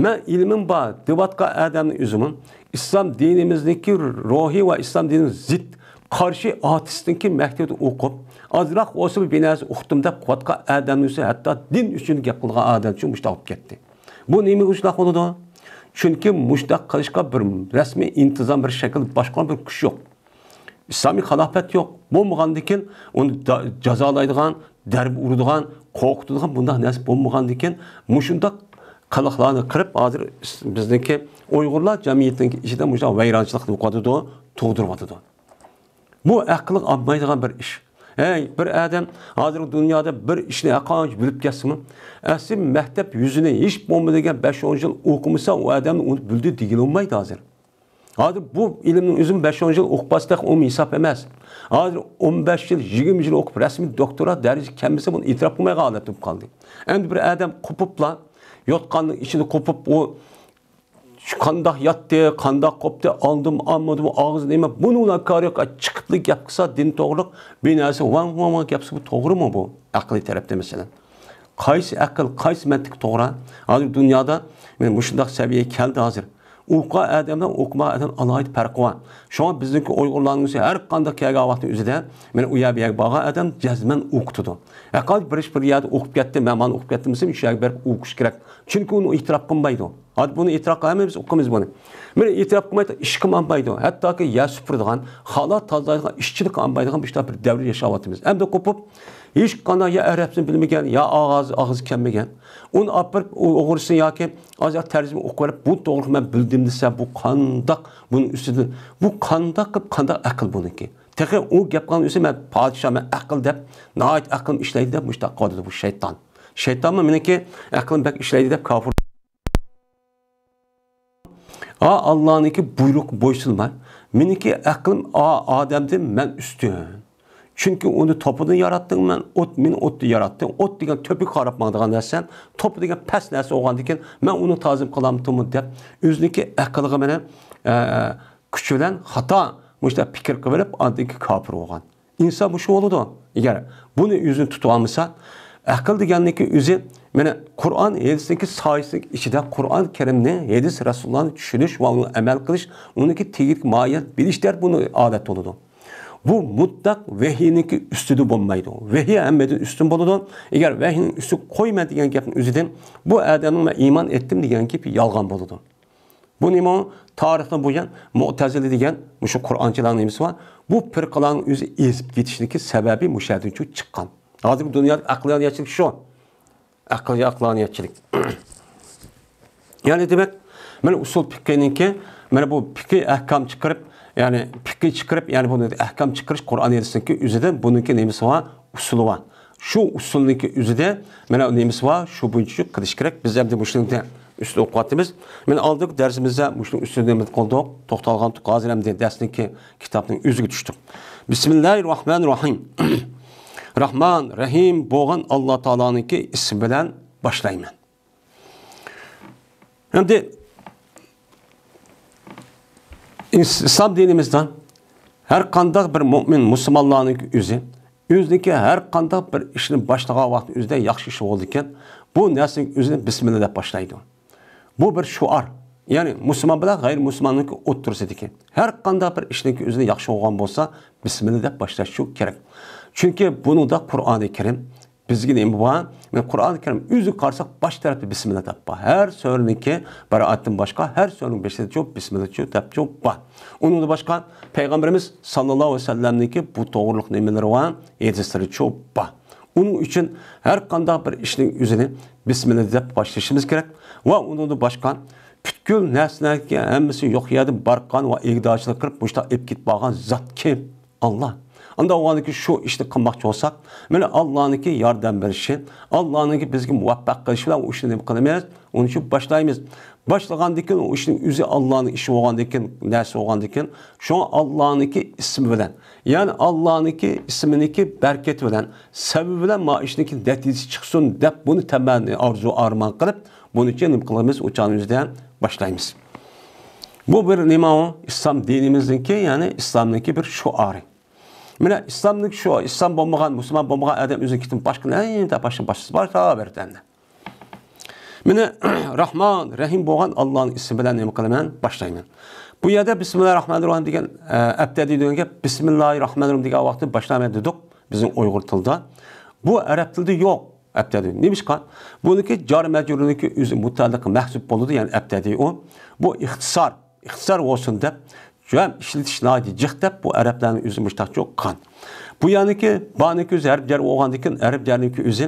مەن ئىلمىم بار دەۋاتقان ئادەمنىڭ ئۆزىمۇ ئىسلام دىنىمىزنىڭكى روھى ۋە ئىسلام دىنىمىزغا زىت، قارشى ئارتىستىنكى مەكتىپىدە ئوقۇپ، ئازراق بولسىمۇ بىر نەرسە ئۇقتۇم دەپ قىلىۋاتقان ئادەمنىڭ ئۆزى ھەتتا دىن ئۈچۈن گەپ قىلىدىغان ئادەمچۇ مۇشۇنداق بولۇپ كەتتى. بۇ نېمىگە شۇنداق بولىدۇ؟ چۈنكى مۇشۇنداق قىلىشقا بىر رەسمىي ئىنتىزام، بىر شەكىل، باشقا بىر كۈچ يوق. ئىسلامىي خىلاپەت يوق. بولمىغاندىكىن ئۇنى دا-، جازالايدىغان، دەربە ئۇرىدىغان، قورقۇتىدىغان بۇنداق نەرسە بولمىغاندىكىن، مۇشۇنداق قىلىقلارنى قىلىپ، ھازىر بىزنىڭكى ئۇيغۇرلار جەمئىيىتىنىڭكى ئىچىدە مۇشۇنداق ۋەيرانچىلىق يوقىتىدۇ، تۇغدۇرۇۋاتىدۇ. بۇ ئەقىلگە ئالمايدىغان بىر ئىش. ھەي، بىر ئادەم ھازىرقى دۇنيادا بىر ئىشنى ھەرقانچە بىلىپ كەتسىمۇ، ئەسلى مەكتەپ يۈزىنى ھېچ بولمىدى دېگەن بەش ئون يىل ئوقۇمىسا، ئۇ ئادەمنى ئۇنى بىلدى دېگىلى بولمايدۇ ھازىر. ھازىر بۇ ئىلىمنىڭ ئۆزىمۇ بەش ئون يىل ئوقۇپ بارسا تېخى ئۇمۇ ھېساب ئەمەس. ھازىر ئون بەش يىل، يىگىرمە يىل ئوقۇپ رەسمىي دوكتورا دەرىجىسى كەلمىسە بۇنى ئېتىراپ قىلمايدىغان ھالەت بولۇپ قالدى. ئەمدى بىر ئادەم قوپۇپلا، يوتقاننىڭ ئىچىدە قوپۇپ، ئۇ شۇ قانداق ياتتى، قانداق قوپتى، ئالدىمۇ ئالمىدىمۇ، ئاغزى نېمە، بۇنىڭ بىلەن كارى يوق، چىقىپلا گەپ قىلسا دىن توغرىلىق بىر نەرسە ۋاڭ ۋاڭ ۋاڭ گەپ قىلسا بۇ توغرىمۇ بۇ؟ ئەقلىي تەرەپتە مەسىلەن. قايسى ئەقىل، قايسى مەنتىق توغرا؟ ھازىر دۇنيادا مانا مۇشۇنداق سەۋىيەگە كەلدى ھازىر. ئوقۇغان ئادەملەر ئوقۇمىغان ئادەم ئالاھىدە پەرقى بار. شۇڭا بىزنىڭكى ئۇيغۇرلارنىڭ ئۆزى ھەر قانداق كەلگەن ۋاقتى ئۆزىدە، مانا ئۇ يەر بۇ يەرگە بارغان ئادەم جەزمەن ئوقۇتىدۇ. ھەرقانداق بىر ئىش بىر يەردە ئوقۇپ كەتتى، مەن مانا ئوقۇپ كەتتىم دېسە، شۇ يەرگە بېرىپ ئوقۇش كېرەك. چۈنكى ئۇنى ئېتىراپ قىلمايدۇ. ھازىر بۇنى ئېتىراپ قىلىمىز، ئوقۇيمىز بۇنى. مانا ئېتىراپ قىلماي ئىشقىمۇ ئالمايدۇ. ھەتتاكى يەر سۈپۈرىدىغان، خالا تازىلايدىغان، ئىشچىلىققا ئالمايدىغان مۇشۇنداق بىر دەۋر ياشاۋاتىمىز. ئەمدى قوپۇپ، ھېچقانداق يا ئەرەبچىنى بىلمىگەن، يا ئاغزى، ئاغزى كەلمىگەن. ئۇنى ئاپىرىپ ئوغرىسى ياكى ئازراق تەرجىمە ئوقۇۋېلىپ، بۇ توغرىلىق مەن بىلدىم دېسە، بۇ قانداق بۇنىڭ ئۈستىدىن، بۇ قانداق قىلىپ، قانداق ئەقىل بۇنىڭكى؟ تېخى ئۇ گەپ قىلغان ئۆزى مەن پادىشاھ، مەن ئەقىل دەپ، ناھايىتى ئەقىلىم ئىشلەيدۇ دەپ مۇشۇنداق قىلىۋاتىدۇ بۇ شەيتان. شەيتانمۇ مېنىڭكى ئەقلىم بەك ئىشلەيدۇ دەپ كاپىر. ئا، ئاللانىڭكى بۇيرۇقىغا بويسۇنما. مېنىڭكى ئەقلىم ئا، ئادەمدىن مەن ئۈستۈن. چۈنكى ئۇنى توپىدىن ياراتتىڭ، مەن ئوت، مېنى ئوتتىن ياراتتىڭ. ئوت دېگەن تۆپىگە قاراپ ماڭىدىغان نەرسە، توپا دېگەن پەس نەرسە بولغاندىكىن، مەن ئۇنى تازىم قىلامتىمۇ دەپ، ئۆزىنىڭكى ئەقلىگە مانا، ئە، كۈچ بىلەن خاتا مۇشۇنداق پىكىر قىلىۋېلىپ، ئاندىن كېيىن كاپىر بولغان. ئىنسان مۇشۇ بولىدۇ. ئەگەر بۇنى ئۆزىنى تۇتۇۋالمىسا، ئەقىل دېگەننىڭكى ئۆزى، مانا، قۇرئان، ھەدىسنىڭكى سايىسىنىڭ ئىچىدە قۇرئان كەرىمنى، ھەدىس رەسۇلۇللانى چۈشىنىش ۋە ئۇنى ئەمەل قىلىش، ئۇنىڭكى تېگىدىكى ماھىيەت بىلىش دەرىجىدە بۇنى ئادەت بولىدۇ. بۇ مۇتلەق ۋەھىينىڭكى ئۈستىدە بولمايدۇ. ۋەھىي ھەممىدىن ئۈستۈن بولىدۇ. ئەگەر ۋەھىينىڭ ئۈستىگە قويىمەن دېگەن گەپنىڭ ئۆزىدىن، بۇ ئادەمنىڭ مەن ئىمان ئېيتتىم دېگەن گېپى يالغان بولىدۇ. بۇنىمۇ تارىختىن بۇيان مۇئتەزىلە دېگەن مۇشۇ قۇرئانچىلارنىڭ نېمىسى بار. بۇ پىرقىلارنىڭ ئۆزى ئېزىپ كېتىشلىكى سەۋەبى مۇشۇ يەردىن چىققان. ھازىرقى دۇنيادىكى ئەقلانىيەتچىلىك شۇ. ئەقلىي ئەقلانىيەتچىلىك. يەنى دېمەك، مانا ئۇسۇل پىقھىنىڭكى، مانا بۇ پىقھىي ئەھكام چىقىرىپ، يەنى پىقھىي چىقىرىپ، يەنى بۇنى ئەھكام چىقىرىش قۇرئان ھەدىسنىڭكى ئۆزىدە بۇنىڭكى نېمىسى بار؟ ئۇسۇلى بار. شۇ ئۇسۇلنىڭكى ئۆزىدە مانا نېمىسى بار؟ شۇ بويىچە قىلىش كېرەك. بىز ئەمدى مۇشۇنىڭ ئۈستىدە ئوقۇۋاتىمىز. مانا ئالدىنقى دەرسىمىزدە مۇشۇنىڭ ئۈستىدە نېمە قىلدۇق؟ توختالغانتۇق. ھازىر ئەمدى دەرسنىڭكى كىتابنىڭ ئۆزىگە چۈشتۇق. بىسمىللاھىررەھمانىررەھىم. رەھمان، رەھىم بولغان ئاللا تائالانىڭكى ئىسمى بىلەن باشلايمەن. ئەمدى ئىس-، ئىسلام دىنىمىزدا ھەر قانداق بىر مۆمىن مۇسۇلمانلارنىڭ ئۆزى، ئۆزىنىڭكى ھەر قانداق بىر ئىشنى باشلىغان ۋاقتى ئۆزىدە ياخشى ئىش بولىدىكەن، بۇ نەرسىنىڭ ئۆزىنى بىسمىللا دەپ باشلايدۇ. بۇ بىر شوئار. يەنى مۇسۇلمان بىلەن غەيرىي مۇسۇلماننىڭ ئوتتۇرىسىدىكى ھەر قانداق بىر ئىشنىڭكى ئۆزىنى ياخشى بولغان بولسا، بىسمىللا دەپ باشلاش شۇ كېرەك. چۈنكى بۇنىڭدا قۇرئانى كەرىم بىزگە نېمە بار؟ مانا قۇرئانى كەرىم ئۆزىگە قارىساق، باش تەرەپتە بىسمىللا دەپ بار. ھەر سۈرىنىڭكى بارائەتتىن باشقا ھەر سۈرىنىڭ بېشىدىچۇ بىسمىللاچۇ دەپچۇ بار. ئۇنىڭدىن باشقا پەيغەمبىرىمىز ساللاللاھۇ ئەلەيھى ۋەسەللەمنىڭكى بۇ توغرۇلۇق نېمىلىرى بار؟ ھەدىسلىرىچۇ بار. ئۇنىڭ ئۈچۈن ھەر قانداق بىر ئىشنىڭ ئۆزىنى بىسمىللا دەپ باشلىشىمىز كېرەك ۋە ئۇنىڭدىن باشقا پۈتكۈل نەرسىلەرنىڭكى ھەممىسى يوق يەردىن بارقان ۋە ئىگىدارچىلىق قىلىپ مۇشۇنداق ئېلىپ كېتىپ بارغان زات كىم؟ ئاللا. ئاندا بولغاندىكىن شۇ ئىشنى قىلماقچى بولساق، مانا ئاللانىڭكى ياردەم بېرىشى، ئاللانىڭكى بىزگە مۇۋەپپەق قىلىشى بىلەن ئۇ ئىشنى نېمە قىلىمىز؟ ئۇنى شۇ باشلايمىز. باشلىغاندىكىن ئۇ ئىشنىڭ ئۆزى ئاللانىڭ ئىشى بولغاندىكىن، نەرسە بولغاندىكىن، شۇڭا ئاللانىڭكى ئىسمى بىلەن، يەنى ئاللانىڭكى ئىسمىنىڭكى بەرىكىتى بىلەن، سەۋەبى بىلەن ما ئىشنىڭكى نەتىجىسى چىقسۇن دەپ بۇنى تەمەننى، ئارزۇ ئارمان قىلىپ، بۇنىڭ ئۈچۈن نېمە قىلىمىز؟ ئۇچانىڭ ئۆزىدە باشلايمىز. بۇ بىر نېمە ئۇ؟ ئىسلام دىنىمىزنىڭكى، يەنى ئىسلامنىڭكى بىر شوئارى. مانا ئىسلامنىڭ شۇ، ئىسلام بولمىغان، مۇسۇلمان بولمىغان ئادەم ئۆزىنىڭكىدىن باشقا نەدە باشقا باشلىسا باشلاۋەردى ئەمدى. مانا رەھمان، رەھىم بولغان ئاللانىڭ ئىسمى بىلەن نېمە قىلىمەن؟ باشلايمەن. بۇ يەردە بىسمىللاھىررەھمانىررەھىم دېگەن، ئە، ئەبتەدىي دېگەن گەپ، بىسمىللاھىررەھمانىررەھىم دېگەن ۋاقىتتا باشلايمەن دېدۇق بىزنىڭ ئۇيغۇر تىلىدا. بۇ ئەرەب تىلىدا يوق. ئەبتەدىي. نېمىشقا؟ بۇنىڭكى جار مەجرۇرىنىڭكى ئۆزى مۇتەئەللىق مەھزۇپ بولىدۇ، يەنى ئەبتەدىي ئۇ. بۇ ئىختىسار، ئىختىسار بولسۇن دەپ، ھەم ئىشلىتىش ناھايىتى جىق دەپ، بۇ ئەرەبلەرنىڭ ئۆزى مۇشتاقچۇ قىلغان. بۇ يەرنىڭكى بانىڭكى ئۆزى ھەرپ جەر بولغاندىكىن، ھەرپ جەرنىڭكى ئۆزى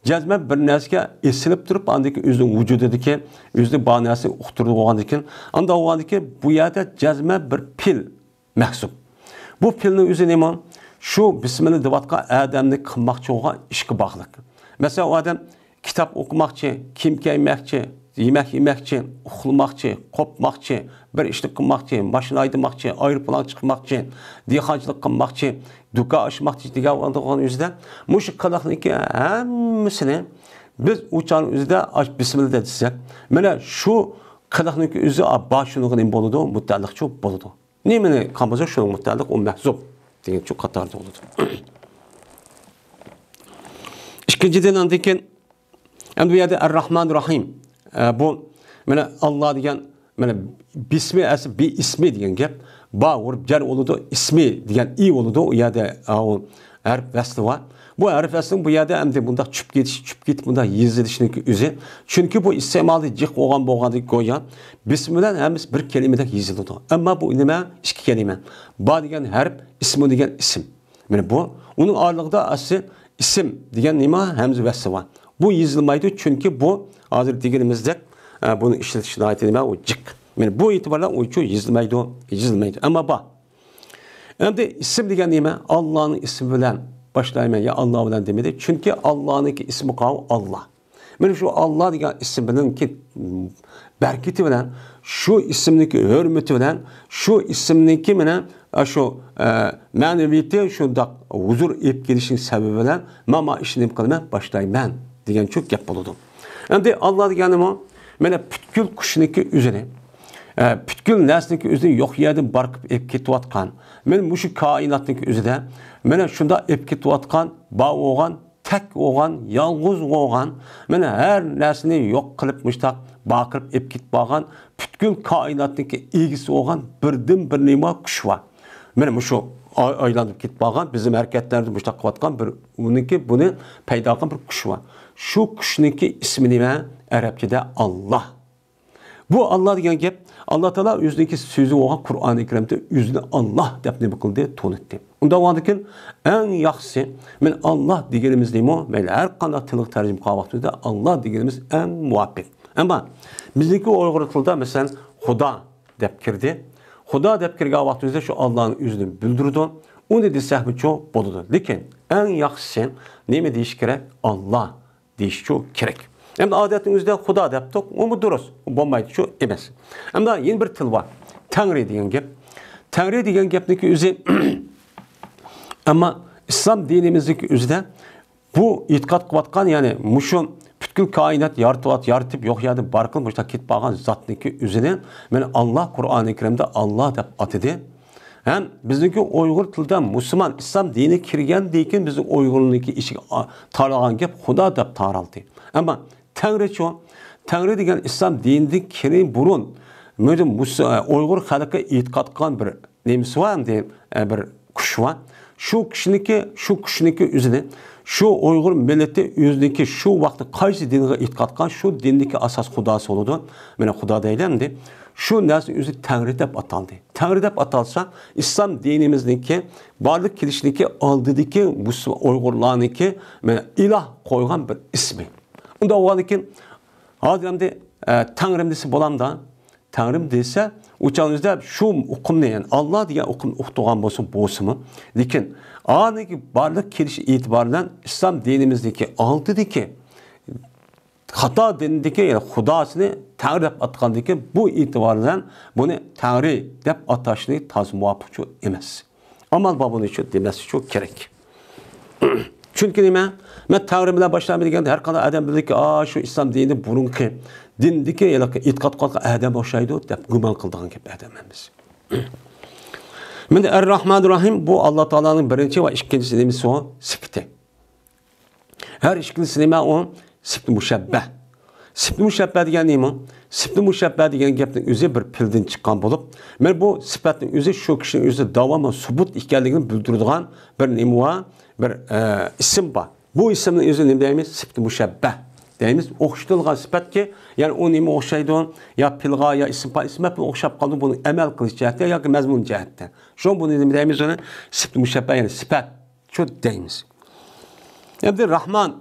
جەزمەن بىر نەرسىگە ئېسىلىپ تۇرۇپ، ئاندىكى ئۆزىنىڭ ۋۇجۇدىدىكى، ئۆزىنىڭ بار نەرسىنى ئۇقتۇرىدىغاندىكىن، ئاندا بولغاندىكىن، بۇ يەردە جەزمەن بىر پېئىل مەھزۇپ. بۇ پېئىلنىڭ ئۆزى نېمە؟ شۇ بىسمىللا دەۋاتقان ئادەمنى قىلماقچى بولغان ئىشقا باغلىق. مەسىلەن، ئۇ ئادەم كىتاب ئوقۇماقچى، كىيىم كىيمەكچى، يېمەك يېمەكچى، ئۇخلىماقچى، قوپماقچى، بىر ئىشنى قىلماقچى، ماشىنا ھەيدىماقچى، ئايروپىلان چىقماقچى، دېھقانچىلىق قىلماقچى، دۇكان ئاچماقچى دېگەن ئۆزىدە مۇشۇ قىلىقنىڭكى ھەممىسىنى بىز ئۇ چاغنىڭ ئۆزىدە ئاش بىسمىللا دېسەك، مانا شۇ قىلىقنىڭكى ئۆزى باشلىنىدىغان نېمە بولىدۇ؟ مۇتەئەللىقچۇ بولىدۇ. نېمىنى قىلمىسا شۇنىڭ مۇتەئەللىق ئۇ مەھزۇپ دېگەن شۇ قاتاردا بولىدۇ. ئىككىنچىدىن، ئاندىن كېيىن، ئەمدى بۇ يەردە ئەر-راھمان راھىم، ئە، بۇ مانا ئاللا دېگەن، مانا بىسمى ئەسلى بى ئىسمى دېگەن گەپ. با ھۇرۇپ جەر بولىدۇ، ئىسمى دېگەن ئى بولىدۇ. ئۇ يەردە، ئە، ئۇ ھەرپ ۋەسلى بار. بۇ ھەرپ ۋەسلىنىڭ بۇ يەردە ئەمدى بۇنداق چۈشۈپ كېتىش، چۈشۈپ كېتىپ بۇنداق يېزىلىشىنىڭكى ئۆزى. چۈنكى بۇ ئىستېمالى جىق بولغان بولغاندىكىن گويا بىسمى بىلەن ھەممىسى بىر كەلىمىدەك يېزىلىدۇ. ئەمما بۇ نېمە؟ ئىككى كەلىمە. با دېگەن ھەرپ، ئىسمى دېگەن ئىسىم. مانا بۇ. ئۇنىڭ ئارىلىقىدا ئەسلى ئىسىم دېگەن نېمە؟ ھەمزە ۋەسلى بار. بۇ يېزىلمايدۇ، چۈنكى بۇ ھازىر دېگىنىمىزدەك، ئە، بۇنى ئىشلىتىش ناھايىتى نېمە؟ ئۇ جىق. مانا بۇ ئېتىبار بىلەن ئۇچۇ يېزىلمايدۇ، يېزىلمايدۇ. ئەمما بار. ئەمدى ئىسىم دېگەن نېمە؟ ئاللانىڭ ئىسمى بىلەن باشلايمەن، يا ئاللا بىلەن دېمىدى. چۈنكى ئاللانىڭكى ئىسمى قاۋۇ ئاللا. مانا شۇ ئاللا دېگەن ئىسىم بىلەنكى بەرىكىتى بىلەن، شۇ ئىسىمنىڭكى ھۆرمىتى بىلەن، شۇ ئىسىمنىڭكى مانا شۇ، ئە، مەنىۋىيىتى شۇنداق ھۇزۇر ئېلىپ كېلىشنىڭ سەۋەبى بىلەن مانا ما ئىشنى نېمە قىلىمەن؟ باشلايمەن دېگەن شۇ گەپ بولىدۇ. ئەمدى ئاللا دېگەنمۇ مانا پۈتكۈل قۇشنىڭكى ئۆزىنى، ئە، پۈتكۈل نەرسىنىڭكى ئۆزىنى يوق يەردىن بار قىلىپ ئېلىپ كېتىۋاتقان، مانا مۇشۇ كائىناتنىڭكى ئۆزىدە مانا شۇنداق ئېلىپ كېتىۋاتقان، بار بولغان، تەك بولغان، يالغۇز بولغان، مانا ھەر نەرسىنى يوق قىلىپ، مۇشتاق باقىرىپ ئېلىپ كېتىپ بارغان، پۈتكۈل كائىناتنىڭكى ئىگىسى بولغان بىردىن بىر نېمە؟ قۇش بار. مانا مۇشۇ ئاي-، ئايلىنىپ كېتىپ بارغان، بىزنىڭ ھەرىكەتلەرنى مۇشتاق قىلىۋاتقان بىر، ئۇنىڭكى، بۇنى پەيدا قىلغان بىر قۇش بار. شۇ قۇشنىڭكى ئىسمى نېمە؟ ئەرەبچىدە ئاللا. بۇ ئاللا دېگەن گەپ، ئاللا تائالا ئۆزىنىڭكى سۆزى بولغان قۇرئانى كەرىمدە ئۆزىنى ئاللا دەپ نېمە قىلدى؟ تونۇتتى. ئۇنداق بولغاندىكىن، ئەڭ ياخشىسى، مەن ئاللا دېگىنىمىز نېمە؟ مەيلى، ھەر قانداق تىلغا تەرجىمە قىلغان ۋاقتىمىزدا ئاللا دېگىنىمىز ئەڭ مۇۋاپىق. ئەمما بىزنىڭكى ئۇيغۇر تىلىدا، مەسىلەن، خۇدا دەپ كىردى. خۇدا دەپ كىرگەن ۋاقتىمىزدا شۇ ئاللانىڭ ئۆزىنى بىلدۈرىدۇ. ئۇنى دېسەكمۇچۇ بولىدۇ. لېكىن ئەڭ ياخشىسى نېمە دېيىش كېرەك؟ ئاللا دېيىشچۇ كېرەك. ئەمدى ئادەتنىڭ ئۆزىدە خۇدا دەپتۇق، ئۇمۇ دۇرۇس، ئۇ بولمايدىچۇ ئەمەس. ئەمدى يەنە بىر تىل بار. تەڭرى دېگەن گەپ. تەڭرى دېگەن گەپنىڭكى ئۆزى، ئەمما ئىسلام دىنىمىزنىڭكى ئۆزىدە بۇ ئېتىقاد قىلىۋاتقان، يەنى مۇشۇ پۈتكۈل كائىنات يارىتىۋات-، يارىتىپ يوق يەردىن بار قىلىپ مۇشۇنداق كېتىپ قالغان زاتنىڭكى ئۆزىنى مەن ئاللا قۇرئانى كەرىمدە ئاللا دەپ ئاتىدى. ھەم بىزنىڭكى ئۇيغۇر تىلىدا مۇسۇلمان، ئىسلام دىنى كىرگەندىن كېيىن بىزنىڭ ئۇيغۇرنىڭكى ئىچىگە ئا-، تارالغان گەپ خۇدا دەپ تارالدى. ئەمما تەڭرىچۇ؟ تەڭرى دېگەن ئىسلام دىنىدىن كېيىن بۇرۇن مۇ-، مۇس-، ئۇيغۇر خەلقى ئېتىقاد قىلغان بىر نېمىسى بار ئەمدى، ئە، بىر كۈچ بار. شۇ كىشىنىڭكى، شۇ كۈچنىڭكى ئۆزىنى، شۇ ئۇيغۇر مىللىتى ئۆزىنىڭكى شۇ ۋاقىتتا قايسى دىنغا ئېتىقاد قىلغان، شۇ دىننىڭكى ئاساس خۇداسى بولىدۇ. مانا خۇدا دەيلى ئەمدى. شۇ نەرسىنىڭ ئۆزى تەڭرى دەپ ئاتالدى. تەڭرى دەپ ئاتالسا، ئىسلام دىنىمىزنىڭكى بارلىق كېلىشىنىڭكى ئالدىدىكى مۇسۇلمان ئۇيغۇرلارنىڭكى، مانا، ئىلاھ قويغان بىر ئىسمى. ئۇنداق بولغاندىكىن، ھازىر ئەمدى، ئە، تەڭرىم دېسە بولامدا؟ تەڭرىم دېسە، ئۇ چاغنىڭىزدا شۇ ئۇقۇمنى، يەنى ئاللا دېگەن ئۇقۇمنى ئۇقتۇرغان بولسا بولسىمۇ، لېكىن ئانىڭكى بارلىق كېلىشى ئېتىبارى بىلەن ئىسلام دىنىمىزدىكى ئالدىدىكى خاتا دىندىكى، يەنى خۇداسىنى تەڭرى دەپ ئاتىغاندىكى بۇ ئېتىبار بىلەن بۇنى تەڭرى دەپ ئاتاشنى تازا مۇۋاپىقچۇ ئەمەس. ئامال بار بۇنى شۇ دېمەسلىكچۇ كېرەك. چۈنكى نېمە؟ مەن تەڭرى بىلەن باشلايمەن دېگەندە ھەر قانداق ئادەم بىلىدۇكى، ئا، شۇ ئىسلام دىنى بۇرۇنقى دىندىكى ھېلىقى ئېتىقاد قىلغان ئادەم ئوخشايدۇ دەپ گۇمان قىلىدىغان گەپ ئادەم ھەممىسى. مەن ئەر راھمان راھىم بۇ ئاللا تائالانىڭ بىرىنچى ۋە ئىككىنچى نېمىسى ئۇ؟ سۈپىتى. ھەر ئىككىلىسى نېمە ئۇ؟ سۈپىتى مۇشەببە. سۈپىتى مۇشەببە دېگەن نېمە؟ سۈپىتى مۇشەببە دېگەن گەپنىڭ ئۆزى بىر پېئىلدىن چىققان بولۇپ، مەن بۇ سۈپەتنىڭ ئۆزى شۇ كىشىنىڭ ئۆزى داۋاملىق سۇبۇت ئىكەنلىكىنى بىلدۈرىدىغان بىر نېمە بار؟ بىر، ئە، ئىسىم بار. بۇ ئىسىمنىڭ ئۆزىنى نېمە دەيمىز؟ سۈپىتى مۇشەببە دەيمىز. ئوخشىتىلغان سۈپەتكە، يەنى ئۇ نېمە ئوخشايدۇ؟ يا پېئىلغا، يا ئىسىم پائىل، ئىسىم مەپئۇل ئوخشاپ قالىدۇ بۇنىڭ ئەمەل قىلىش جەھەتتە ياكى مەزمۇن جەھەتتە. شۇڭا بۇنى نېمە دەيمىز ئۇنى؟ سۈپىتى مۇشەببە، يەنى سۈپەت. شۇ دەيمىز. ئەمدى راھمان،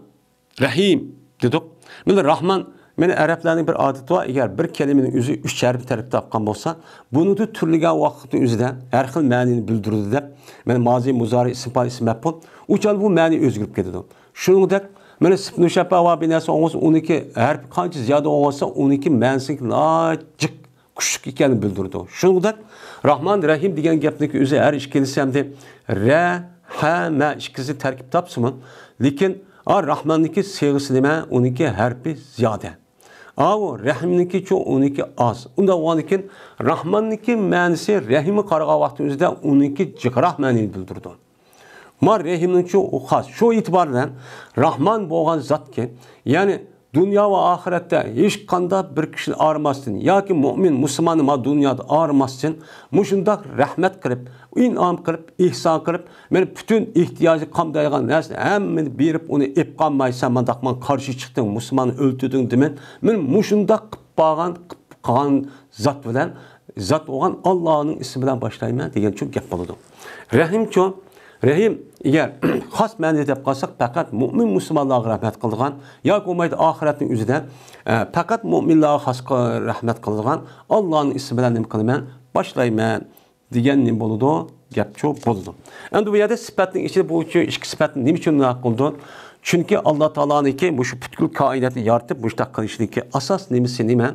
رەھىم دېدۇق. مانا راھمان، مانا ئەرەبلەرنىڭ بىر ئادىتى بار، ئەگەر بىر كەلىمىنىڭ ئۆزى ئۈچ ھەرپى تەركىب تاپقان بولسا، بۇنىڭدا تۈرلىگەن ۋاقىتنىڭ ئۆزىدە ھەر خىل مەنىنى بىلدۈرىدۇ دەپ، مانا مازى، مۇزارى، ئىسىم پائىل، ئىسىم مەپئۇل، ئۇ چاغدا بۇ مەنە ئۆزگىرىپ كېتىدۇ. شۇنىڭدەك، مانا سۈپىتى مۇشەببە بار بىر نەرسە بولغان بولسا، ئۇنىڭكى ھەرپى قانچە زىيادە بولغان بولسا، ئۇنىڭكى مەنىسىنىڭكى ناھايىتى جىق كۈچلۈك ئىكەنلىكىنى بىلدۈرىدۇ. شۇنىڭدەك راھمان، رەھىم دېگەن گەپنىڭكى ئۆزى ھەر ئىككىلىسى ئەمدى رە، ھە، مە ئىككىسى تەركىب تاپسىمۇ، لېكىن ئا، راھماننىڭكى سىيغىسى نېمە؟ ئۇنىڭكى ھەرپى زىيادە. ئاۋۇ رەھىمنىڭكىچۇ ئۇنىڭكى ئاز. ئۇنداق بولغاندىكىن راھماننىڭكى مەنىسى رەھىمگە قارىغان ۋاقتىمىزدا ئۇنىڭكى جىقراق مەنىنى بىلدۈرىدۇ. ما رەھىمنىڭچۇ ئۇ خاس. شۇ ئېتىبار بىلەن راھمان بولغان زاتكى، يەنى دۇنيا ۋە ئاخىرەتتە ھېچقانداق بىر كىشىنى ئارىماستىن ياكى مۆمىن، مۇسۇلماننى ما دۇنيادا ئارىماستىن، مۇشۇنداق رەھمەت قىلىپ، ئىنئام قىلىپ، ئېھسان قىلىپ، مانا پۈتۈن ئېھتىياجى قامدايدىغان نەرسىنى ھەممىنى بېرىپ، ئۇنى ئېلىپ قالمايسەن، مانداق ماڭا قارشى چىقتىڭ، مۇسۇلماننى ئۆلتۈردۈڭ دېمەي، مانا مۇشۇنداق قىلىپ بارغان، قىلىپ قالغان زات بىلەن، زات بولغان ئاللانىڭ ئىسمى بىلەن باشلايمەن دېگەن شۇ گەپ بولىدۇ. رەھىمچۇ؟ رەھىم، ئەگەر خاس مەنىدە دەپ قالساق، پەقەت مۆمىن مۇسۇلمانلارغا رەھمەت قىلىدىغان ياكى بولمايدۇ ئاخىرەتنىڭ ئۆزىدە، ئە، پەقەت مۆمىنلارغا خاس قىل-، رەھمەت قىلىدىغان ئاللانىڭ ئىسمى بىلەن نېمە قىلىمەن؟ باشلايمەن دېگەن نېمە بولىدۇ؟ گەپچۇ بولىدۇ. ئەمدى بۇ يەردە سۈپەتنىڭ ئىچىدە بۇ ئۈچ، ئىككى سۈپەتنى نېمە ئۈچۈن نېمە قىلدۇ؟ چۈنكى ئاللا تائالانىڭكى مۇشۇ پۈتكۈل كائىناتنى يارىتىپ مۇشۇنداق قىلىشىنىڭكى ئاساس نېمىسى نېمە؟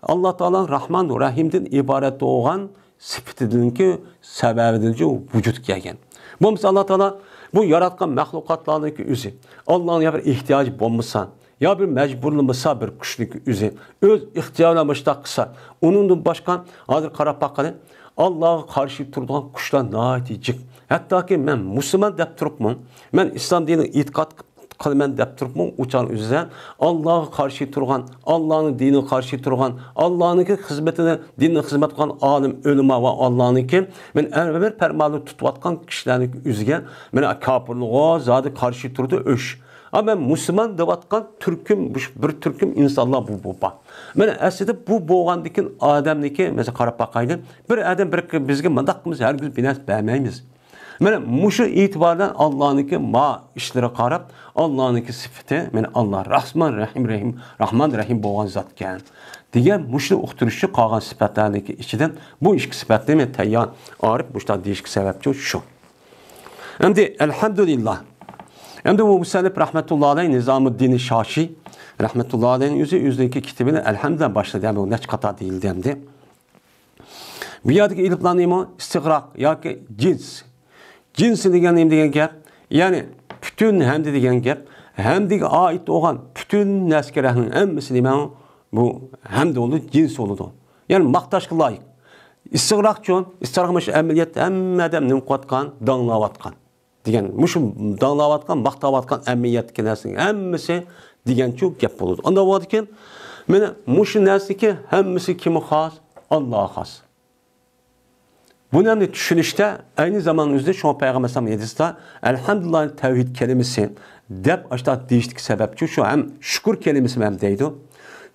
ئاللا تائالا راھمان، رەھىمدىن ئىبارەت بولغان سۈپىتىدىنكى سەۋەبىدىنچۇ ۋۇجۇدقا كەلگەن. بولمىسا ئاللا تائالا بۇ ياراتقان مەخلۇقاتلارنىڭكى ئۆزى ئاللانىڭ يا بىر ئېھتىياجى بولمىسا، يا بىر مەجبۇرلىمىسا بىر كۈچنىڭكى ئۆزى، ئۆز ئىختىيارى بىلەن مۇشۇنداق قىلسا، ئۇنىڭدىن باشقا ھازىر قاراپ باققىلى، ئاللاغا قارشى تۇرىدىغان كۈچلەر ناھايىتى جىق. ھەتتاكى مەن مۇسۇلمان دەپ تۇرۇپمۇ، مەن ئىسلام دىنىغا ئېتىقاد قىلىمەن دەپ تۇرۇپمۇ، ئۇ چاغنىڭ ئۆزىدە ئاللاغا قارشى تۇرغان، ئاللانىڭ دىنىغا قارشى تۇرغان، ئاللانىڭكى خىزمىتىنى، دىننىڭ خىزمەت قىلغان ئالىم، ئۆلىما ۋە ئاللانىڭكى مەن ئەمر پەرمانلىرىنى تۇتۇۋاتقان كىشىلەرنىڭ ئۆزىگە مانا كاپىرلىقى زادى قارشى تۇرىدۇ، ئۆش. ھا، مەن مۇسۇلمان دەۋاتقان تۈركۈم، بىر تۈركۈم ئىنسانلار بۇ، بۇ بار. مانا ئەسلىدە بۇ بولغاندىكىن ئادەمنىكى، مەسىلەن، قاراپ باقايلى. بىر ئادەم بىر، بىزگە مۇنداق قىلمىسا، ھەرگىز بىر نەرسە بەرمەيمىز. مانا مۇشۇ ئېتىبار بىلەن ئاللانىڭكى ما ئىشلىرىغا قاراپ، ئاللانىڭكى سۈپىتى، مانا ئاللا رەھمان رەھىم، رەھىم، رەھمان رەھىم بولغان زاتكەن دېگەن مۇشۇنى ئۇقتۇرۇش ئۈچۈن قالغان سۈپەتلەرنىڭكى ئىچىدىن بۇ ئىككى سۈپەتنى مەن تەييار ئارىپ مۇشۇنداق دېيىشكە سەۋەبچى شۇ. ئەمدى ئەلھەمدۇلىللا. ئەمدى بۇ مۇسەننىپ رەھمەتۇللا ئەلەيھ نىزامۇددىنى شاشى رەھمەتۇللا ئەلەيھنىڭ ئۆزى ئۆزىنىڭكى كىتابىنى ئەلھەمدە باشلىدى. بۇ نەچچە قاتار دېيىلدى ئەمدى. بۇ يەردىكى ئېلىپلام نېمە؟ ئىستىغراق ياكى جىنس. جىنس دېگەن نېمە دېگەن گەپ؟ يەنى پۈتۈن ھەمدە دېگەن گەپ. ھەمدىگە ئائىت بولغان پۈتۈن نەرسىگە رەھمەت ھەممىسى نېمە؟ بۇ ھەمدە بولىدۇ، جىنس بولىدۇ. يەنى ماختاشقا لايىق. ئىستىغراقچۇ؟ ئىستىغراق مۇشۇ ئەمەلىيەتتە ھەممە ئادەم نېمە قىلىۋاتقان؟ داڭلاۋاتقان دېگەن. مۇشۇ داڭلاۋاتقان، ماختاۋاتقان ئەمەلىيەتتىكى نەرسىنىڭ ھەممىسى دېگەنچۇ گەپ بولىدۇ. ئانداق بولغاندىكىن، مانا مۇشۇ نەرسىنىڭكى ھەممىسى كىمگە خاس؟ ئاللاغا خاس. بۇنى ئەمدى چۈشىنىشتە ئەينى زامان ئۆزىدە شۇڭا پەيغەمبەر ئەلەيھىسسالام ھەدىستە ئەلھەمدۇلىللاھ تەۋھىد كەلىمىسى دەپ ئاشۇنداق دېيىشتىكى سەۋەبچۇ شۇ ھەم شۈكۈر كەلىمىسى ھەم دەيدۇ.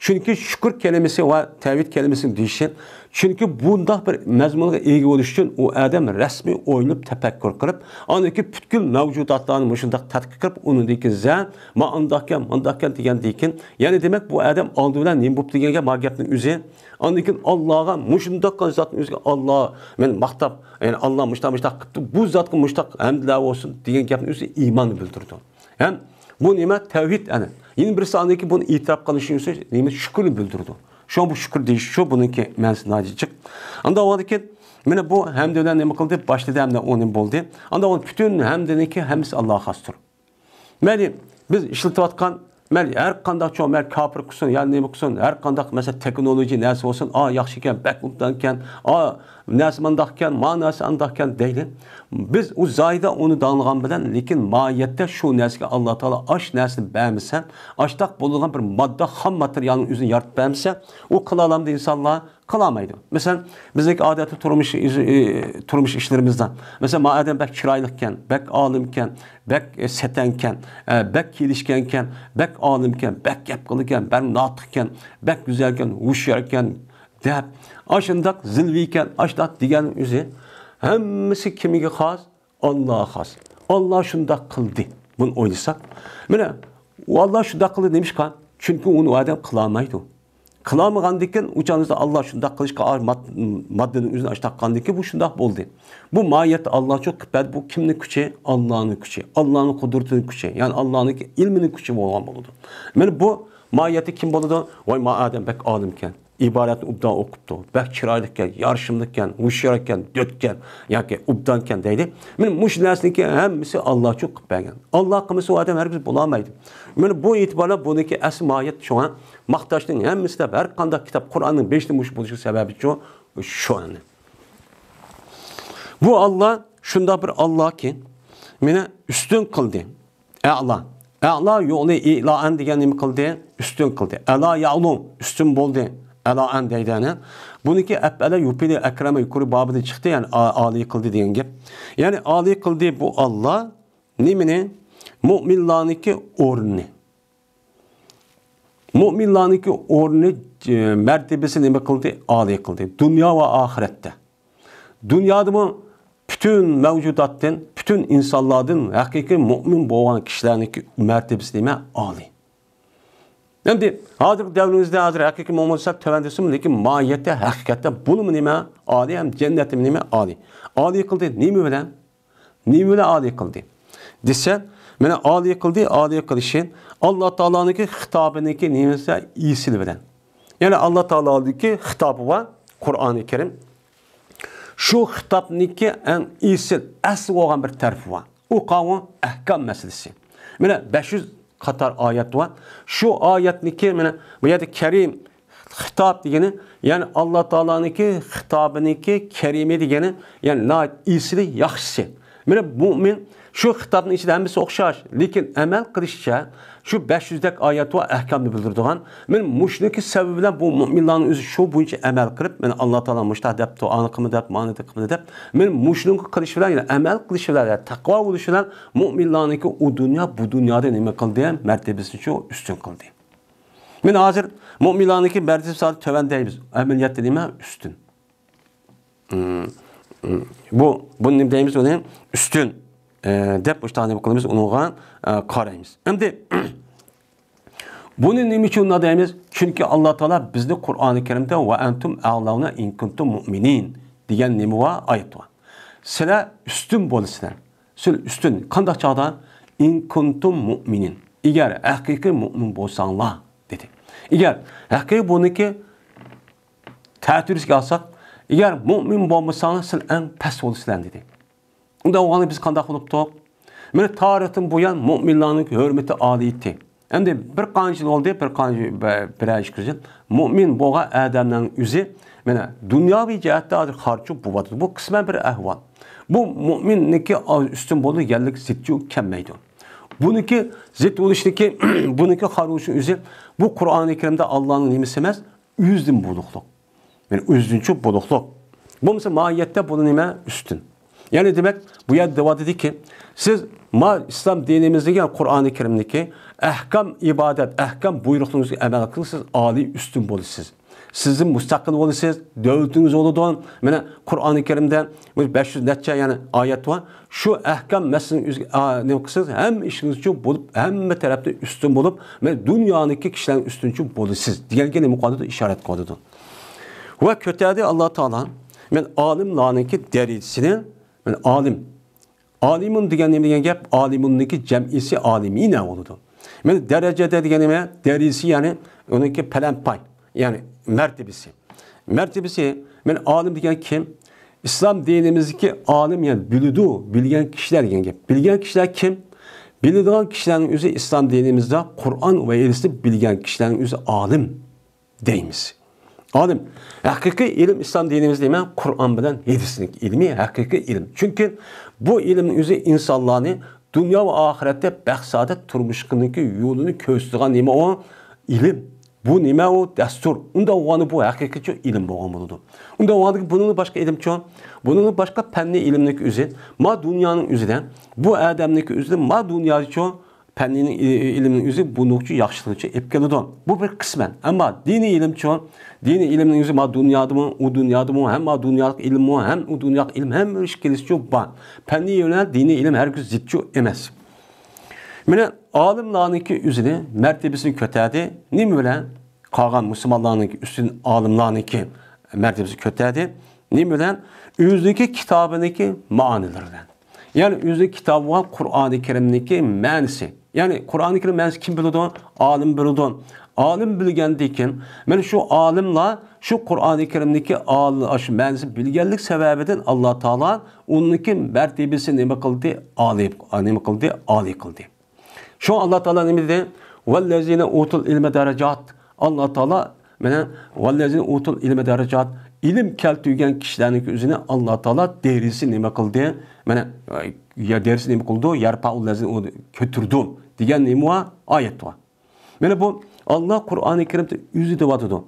چۈنكى شۈكۈر كەلىمىسى ۋە تەۋھىد كەلىمىسىنى دېيىشى، چۈنكى بۇنداق بىر مەزمۇنغا ئىگە بولۇش ئۈچۈن ئۇ ئادەم رەسمىي ئويلىنىپ تەپەككۇر قىلىپ، ئاندىن كېيىن پۈتكۈل مەۋجۇداتلارنى مۇشۇنداق تەتقىق قىلىپ، ئۇنىڭدىن كېيىن زە، ما ئانداقكەن، مۇنداقكەن دېگەندىن كېيىن، يەنى دېمەك بۇ ئادەم ئالدى بىلەن نېمە بوپتۇ دېگەنگە ما گەپنىڭ ئۆزى. ئاندىن كېيىن ئاللاغا مۇشۇنداق زاتنىڭ ئۆزىگە ئاللا، مەن ماختاپ، يەنى ئاللا مۇشتاق، مۇشتاق قىپتۇ، بۇ زاتقا مۇشتاق ھەمدىلەر بولسۇن دېگەن گەپنىڭ ئۆزى ئىماننى بىلدۈرىدۇ. ھەم بۇ نېمە؟ تەۋھىد ئەنە. يەنە بىرسى ئاندىن كېيىن بۇنى ئېتىراپ قىلىشنىڭ ئۆزى نېمە؟ شۈكۈرنى بىلدۈرىدۇ. شۇڭا بۇ شۈكۈر دېيىش شۇ، بۇنىڭكى مەنىسى ناھايىتى جىق. ئانداق بولغاندىكىن، مانا بۇ ھەمدە بىلەن نېمە قىلدى؟ باشلىدى ھەمدە ئۇ نېمە بولدى؟ ئانداق بولغان پۈتۈن ھەمدىنىڭكى ھەممىسى ئاللاغا خاستۇر. مەيلى، بىز ئىشلىتىۋاتقان، مەيلى، ھەر قانداق چوڭ، مەيلى، كاپىر قىلسۇن، يا نېمە قىلسۇن، ھەر قانداق، مەسىلەن، تېخنولوگىيە نەرسە بولسۇن، ئا، ياخشى ئىكەن، بەك ئوبدان ئىكەن، ئا، نەرسە مانداق ئىكەن، ما نەرسە ئانداق ئىكەن دەيلى. بىز ئۇ زايىدا ئۇنى داڭلىغان بىلەن، لېكىن ماھىيەتتە شۇ نەرسىگە ئاللا تائالا ئاش نەرسىنى بەرمىسە، ئاشتاق بولىدىغان بىر ماددا، خام ماتېرىيالنىڭ ئۆزىنى يارىتىپ بەرمىسە، ئۇ قىلالامدۇ ئىنسانلار؟ قىلالمايدۇ. مەسىلەن، بىزنىڭكى ئادەتتە تۇرمۇش ئىش-، ئى، تۇرمۇش ئىشلىرىمىزدا، مەسىلەن، ما ئادەم بەك چىرايلىقكەن، بەك ئالىمكەن، بەك، ئە، سەتەنكەن، ئە، بەك كېلىشكەنكەن، بەك ئالىمكەن، بەك گەپ قىلىدىكەن، بەك ناتىقكەن، بەك گۈزەلكەن، ھوشياركەن دەپ، ئاشۇنداق زىلۋىكەن، ئاشۇنداق دېگەن ئۆزى ھەممىسى كىمگە خاس؟ ئاللاغا خاس. ئاللا شۇنداق قىلدى. بۇنى ئويلىساق، مانا، ئۇ ئاللا شۇنداق قىلدى نېمىشقا؟ چۈنكى ئۇنى ئۇ ئادەم قىلالمايدۇ. قىلالمىغاندىكىن، ئۇ چاغدا ئاللا شۇنداق قىلىشقا ماد-، ماددىنىڭ ئۆزىنى ئاشتاق قىلغاندىكىن، بۇ شۇنداق بولدى. بۇ ماھىيەتتە ئاللا شۇ قىلىپ بەردى. بۇ كىمنىڭ كۈچى؟ ئاللانىڭ كۈچى. ئاللانىڭ قۇدرىتىنىڭ كۈچى. يەنى ئاللانىڭكى ئىلمىنىڭ كۈچى بولغان بولىدۇ. مانا بۇ ماھىيەتتە كىم بولىدۇ؟ ۋاي، ما ئادەم بەك ئالىمكەن. ئىبارەتنى ئوبدان ئوقۇپتۇ، بەك چىرايلىقكەن، يارىشىملىقكەن، ھوشياركەن، دۆتكەن ياكى ئوبدانكەن دەيدۇ. مانا مۇشۇ نەرسىنىڭكى ھەممىسى ئاللا ئۈچۈن قىلىپ بەرگەن. ئاللا قىلمىسا ئۇ ئادەم ھەرگىز بولالمايدۇ. مانا بۇ ئېتىبار بىلەن بۇنىڭكى ئەسلى ماھىيەت شۇڭا ماختاشنىڭ ھەممىسى دەپ ھەر قانداق كىتاب قۇرئاننىڭ بېشىدا مۇشۇ بولۇشى سەۋەبى شۇ، شۇ ئەمدى. بۇ ئاللا شۇنداق بىر ئاللاكى، مېنى ئۈستۈن قىلدى. ئەلا. ئەلا يۇئلى ئىلائەن دېگەن نېمە قىلدى؟ ئۈستۈن قىلدى. ئەلا يەئلۇ، ئۈستۈن بولدى. ئەلائەن دەيدۇ، يەنى. بۇنىڭكى ئەپئەلە يۇپىلى ئەكرەمە يۇقىرى بابىدىن چىقتى، يەنى ئا-، ئالىي قىلدى دېگەن گەپ. يەنى ئالىي قىلدى بۇ ئاللا نېمىنى؟ مۇئمىنلارنىڭكى ئورنىنى. مۇئمىنلارنىڭكى ئورنى، ئى، مەرتىبىسى نېمە قىلدى؟ ئالىي قىلدى. دۇنيا ۋە ئاخىرەتتە. دۇنيادىمۇ پۈتۈن مەۋجۇداتتىن، پۈتۈن ئىنسانلاردىن ھەقىقىي مۇئمىن بولغان كىشىلەرنىڭكى مەرتىبىسى نېمە؟ ئالىي. ئەمدى ھازىرقى دەۋرىمىزدە ھازىر ھەقىقىي مۇئمىن دېسەم تۆۋەن دېسىمۇ، لېكىن ماھىيەتتە، ھەقىقەتتە بۇنىمۇ نېمە؟ ئالىي ھەم جەننەتمۇ نېمە؟ ئالىي. ئالىي قىلدى نېمە بىلەن؟ نېمە بىلەن ئالىي قىلدى دېسە، مانا ئالىي قىلدى، ئالىي قىلىشى ئاللا تائالانىڭكى خىتابىنىڭكى نېمىسى؟ ئېسىلى بىلەن. يەنى ئاللا تائالانىڭكى خىتابى بار، قۇرئانى كەرىم. شۇ خىتابنىڭكى ئەڭ ئېسىل، ئەسلى بولغان بىر تەرىپى بار. ئۇ قاۋۇ ئەھكام مەسىلىسى. مانا بەش يۈز قاتار ئايەت بار. شۇ ئايەتنىڭكى، مانا بۇ يەردە كەرىم خىتاب دېگىنى، يەنى ئاللا تائالانىڭكى خىتابىنىڭكى كەرىمى دېگىنى، يەنى ناھايىتى ئېسىلى، ياخشىسى. مانا مۇئمىن شۇ خىتابنىڭ ئىچىدە ھەممىسى ئوخشاش، لېكىن ئەمەل قىلىشىچە شۇ بەش يۈزدەك ئايەت ۋە ئەھكامنى بىلدۈرىدىغان. مانا مۇشۇنىڭكى سەۋەبى بىلەن بۇ مۇئمىنلارنىڭ ئۆزى شۇ بويىچە ئەمەل قىلىپ، مانا ئاللا تائالا مۇشۇنداق دەپتۇ، ئانى قىلما دەپ، مانى قىلما دەپ. مانا مۇشۇنىڭغا قىلىش بىلەن، يەنى ئەمەل قىلىش بىلەن، يەنى تەقۋا بولۇش بىلەن مۇئمىنلارنىڭكى ئۇ دۇنيا، بۇ دۇنيادا نېمە قىلدى؟ مەرتىبىسىنى شۇ ئۈستۈن قىلدى. مانا ھازىر مۇئمىنلارنىڭكى مەرتىبىسى تۆۋەن دەيمىز. ئەمەلىيەتتە نېمە؟ ئۈستۈن. بۇ، بۇنى نېمە دەيمىز؟ ئۇنى ئۈستۈن، ئە، دەپ مۇشۇنداق نېمە قىلىمىز؟ ئۇنىڭغا، ئە، قارايمىز. ئەمدى بۇنى نېمە ئۈچۈن مۇنداق دەيمىز؟ چۈنكى ئاللا تائالا بىزنى قۇرئانى كەرىمدە «ۋە ئەنتۇم ئەئلەۋنە ئىن كۇنتۇم مۇئمىنىن» دېگەن نېمە بار؟ ئايەت بار. سىلەر ئۈستۈن بولىسىلەر. سىلەر ئۈستۈن. قانداق چاغدا؟ «ئىن كۇنتۇم مۇئمىنىن». ئەگەر ھەقىقىي مۇئمىن بولساڭلار، دېدى. ئەگەر ھەقىقىي بۇنىڭكى تەتۈرىسىگە ئالساق، ئەگەر مۇئمىن بولمىساڭلار، سىلەر ئەڭ پەس بولىسىلەر، دېدى. ئۇنداق بولغاندا بىز قانداق بولۇپتۇق؟ مانا تارىختىن بۇيان مۇئمىنلارنىڭ ھۆرمىتى ئالىيتى. ئەمدى بىر قانچە يىل بولدى، بىر قانچە، بىرەر ئىككى يۈز يىل. مۇئمىن بولغان ئادەمنىڭ ئۆزى، مانا دۇنياۋى جەھەتتە ھازىر خارچۇ بولۇۋاتىدۇ. بۇ قىسمەن بىر ئەھۋال. بۇ مۇئمىننىڭكى ئۈستۈن بولىدۇ، يەرلىك زىتچۇ كەلمەيدۇ. بۇنىڭكى زىت بولۇشنىكى، بۇنىڭكى خارچۇ ئۆزى، بۇ قۇرئانى كەرىمدە ئاللانىڭ نېمىسى ئەمەس، ئۆزىدىن بولۇقلۇق. يەنى ئۆزىدىنچۇ بولۇقلۇق. بولمىسا ماھىيەتتە بۇنى نېمە؟ ئۈستۈن. يەنى دېمەك، بۇ يەردە دەۋاتىدۇكى، سىز ما ئىسلام دىنىمىزدىكى، يەنى قۇرئانى كەرىمدىكى ئەھكام ئىبادەت، ئەھكام بۇيرۇقلىرىڭىزغا ئەمەل قىلسىز، ئالىي ئۈستۈن بولىسىز. سىزدىن مۇستەقىل بولىسىز، دۆلىتىڭىز بولىدۇ. مانا قۇرئانى كەرىمدە بۇ بەش يۈز نەچچە يەنى ئايەت بار. شۇ ئەھكام مەسىلىنى ئۆزىگە، ئا، نېمە قىلسىز، ھەممە ئىشىڭىزچۇ بولۇپ، ھەممە تەرەپتە ئۈستۈن بولۇپ، مانا دۇنيانىڭكى كىشىلەرنىڭ ئۈستۈنچۇ بولىسىز دېگەنگە نېمە قىلىدۇ؟ ئىشارەت قىلىدۇ. ۋە كۆتەردى ئاللا تائالا، مانا ئالىملارنىڭكى دەرىجىسىنى، مانا ئالىم. ئالىمۇن دېگەن نېمە دېگەن گەپ؟ ئالىمۇننىڭكى جەمئىسى ئالىمىنە بولىدۇ. مانا دەرىجىدە دېگەن نېمە؟ دەرىجىسى، يەنى ئۇنىڭكى پەلەنپاي، يەنى مەرتىبىسى. مەرتىبىسى، مانا ئالىم دېگەن كىم؟ ئىسلام دىنىمىزدىكى ئالىم، يەنى بىلىدۇ، بىلگەن كىشىلەر دېگەن گەپ. بىلگەن كىشىلەر كىم؟ بىلىدىغان كىشىلەرنىڭ ئۆزى ئىسلام دىنىمىزدا قۇرئان ۋە ھەدىسنى بىلگەن كىشىلەرنىڭ ئۆزى ئالىم دەيمىز. ئالىم. ھەقىقىي ئىلىم ئىسلام دىنىمىزدا نېمە؟ قۇرئان بىلەن ھەدىسنىڭ ئىلمى ھەقىقىي ئىلىم. چۈنكى بۇ ئىلىمنىڭ ئۆزى ئىنسانلارنى دۇنيا ۋە ئاخىرەتتە بەخت-سائادەت تۇرمۇشىنىڭكى يولىنى كۆرسىتىدىغان نېمە ئۇ؟ ئىلىم. بۇ نېمە ئۇ؟ دەستۇر. ئۇنداق بولغاندا بۇ ھەقىقىيچە ئىلىم بولغان بولىدۇ. ئۇنداق بولغاندىكىن بۇنىڭدىن باشقا ئىلىمچۇ؟ بۇنىڭدىن باشقا پەننىي ئىلىمنىڭكى ئۆزى، ما دۇنيانىڭ ئۆزىدە، بۇ ئادەمنىڭكى ئۆزىدە، ما دۇنيادىچۇ؟ پەننىينىڭ ئى-، ئى-، ئىلمىنىڭ ئۆزى بۇنىڭچۇ ياخشىلىقچە ئېلىپ كېلىدۇ. بۇ بىر قىسمەن. ئەمما دىنىي ئىلىمچۇ؟ دىنىي ئىلىمنىڭ ئۆزى ما دۇنيادىمۇ، ئۇ دۇنيادىمۇ، ھەم ما دۇنيالىق ئىلىممۇ، ھەم ئۇ دۇنيالىق ئىلىم، ھەممە ئىش كېلىشىچۇ بار. پەننىي بىلەن دىنىي ئىلىم ھەرگىز زىتچۇ ئەمەس. مانا ئالىملارنىڭكى ئۆزىنى، مەرتىبىسىنى كۆتەردى. نېمە بىلەن؟ قالغان مۇسۇلمانلارنىڭكى ئۈستۈن ئالىملارنىڭكى مەرتىبىسىنى كۆتەردى. نېمە بىلەن؟ ئۆزىنىڭكى كىتابىنىڭكى مەنىلىرى بىلەن. يەنى ئۆزىنىڭ كىتابى بولغان قۇرئانى كەرىمنىڭكى مەنىسى. يەنى قۇرئانى كەرىم مەنىسى كىم بىلىدۇ؟ ئالىم بىلىدۇ. ئالىم بىلگەندىن كېيىن، مانا شۇ ئالىملار شۇ قۇرئانى كەرىمنىڭكى ئال-، شۇ مەنىسىنى بىلگەنلىك سەۋەبىدىن ئاللا تائالا ئۇنىڭكى مەرتىبىسىنى نېمە قىلدى؟ ئالىي، نېمە قىلدى؟ ئالىي قىلدى. شۇڭا ئاللا تائالا نېمە دېدى؟ «ۋەللەزىنە ئۇتۇل ئىلمە دەرەجات». ئاللا تائالا مانا «ۋەللەزىنە ئۇتۇل ئىلمە دەرەجات». ئىلىم كەلتۈرگەن كىشىلەرنىڭ ئۆزىنى ئاللا تائالا دەرىجىسى نېمە قىلدى؟ مانا، يا دەرىجىسى نېمە قىلدى؟ يەرپەئۇ لەزىنە، كۆتۈردى دېگەن نېمە بار؟ ئايەت بار. مانا بۇ ئاللا قۇرئانى كەرىمدە ئۆزى دەۋاتىدۇ.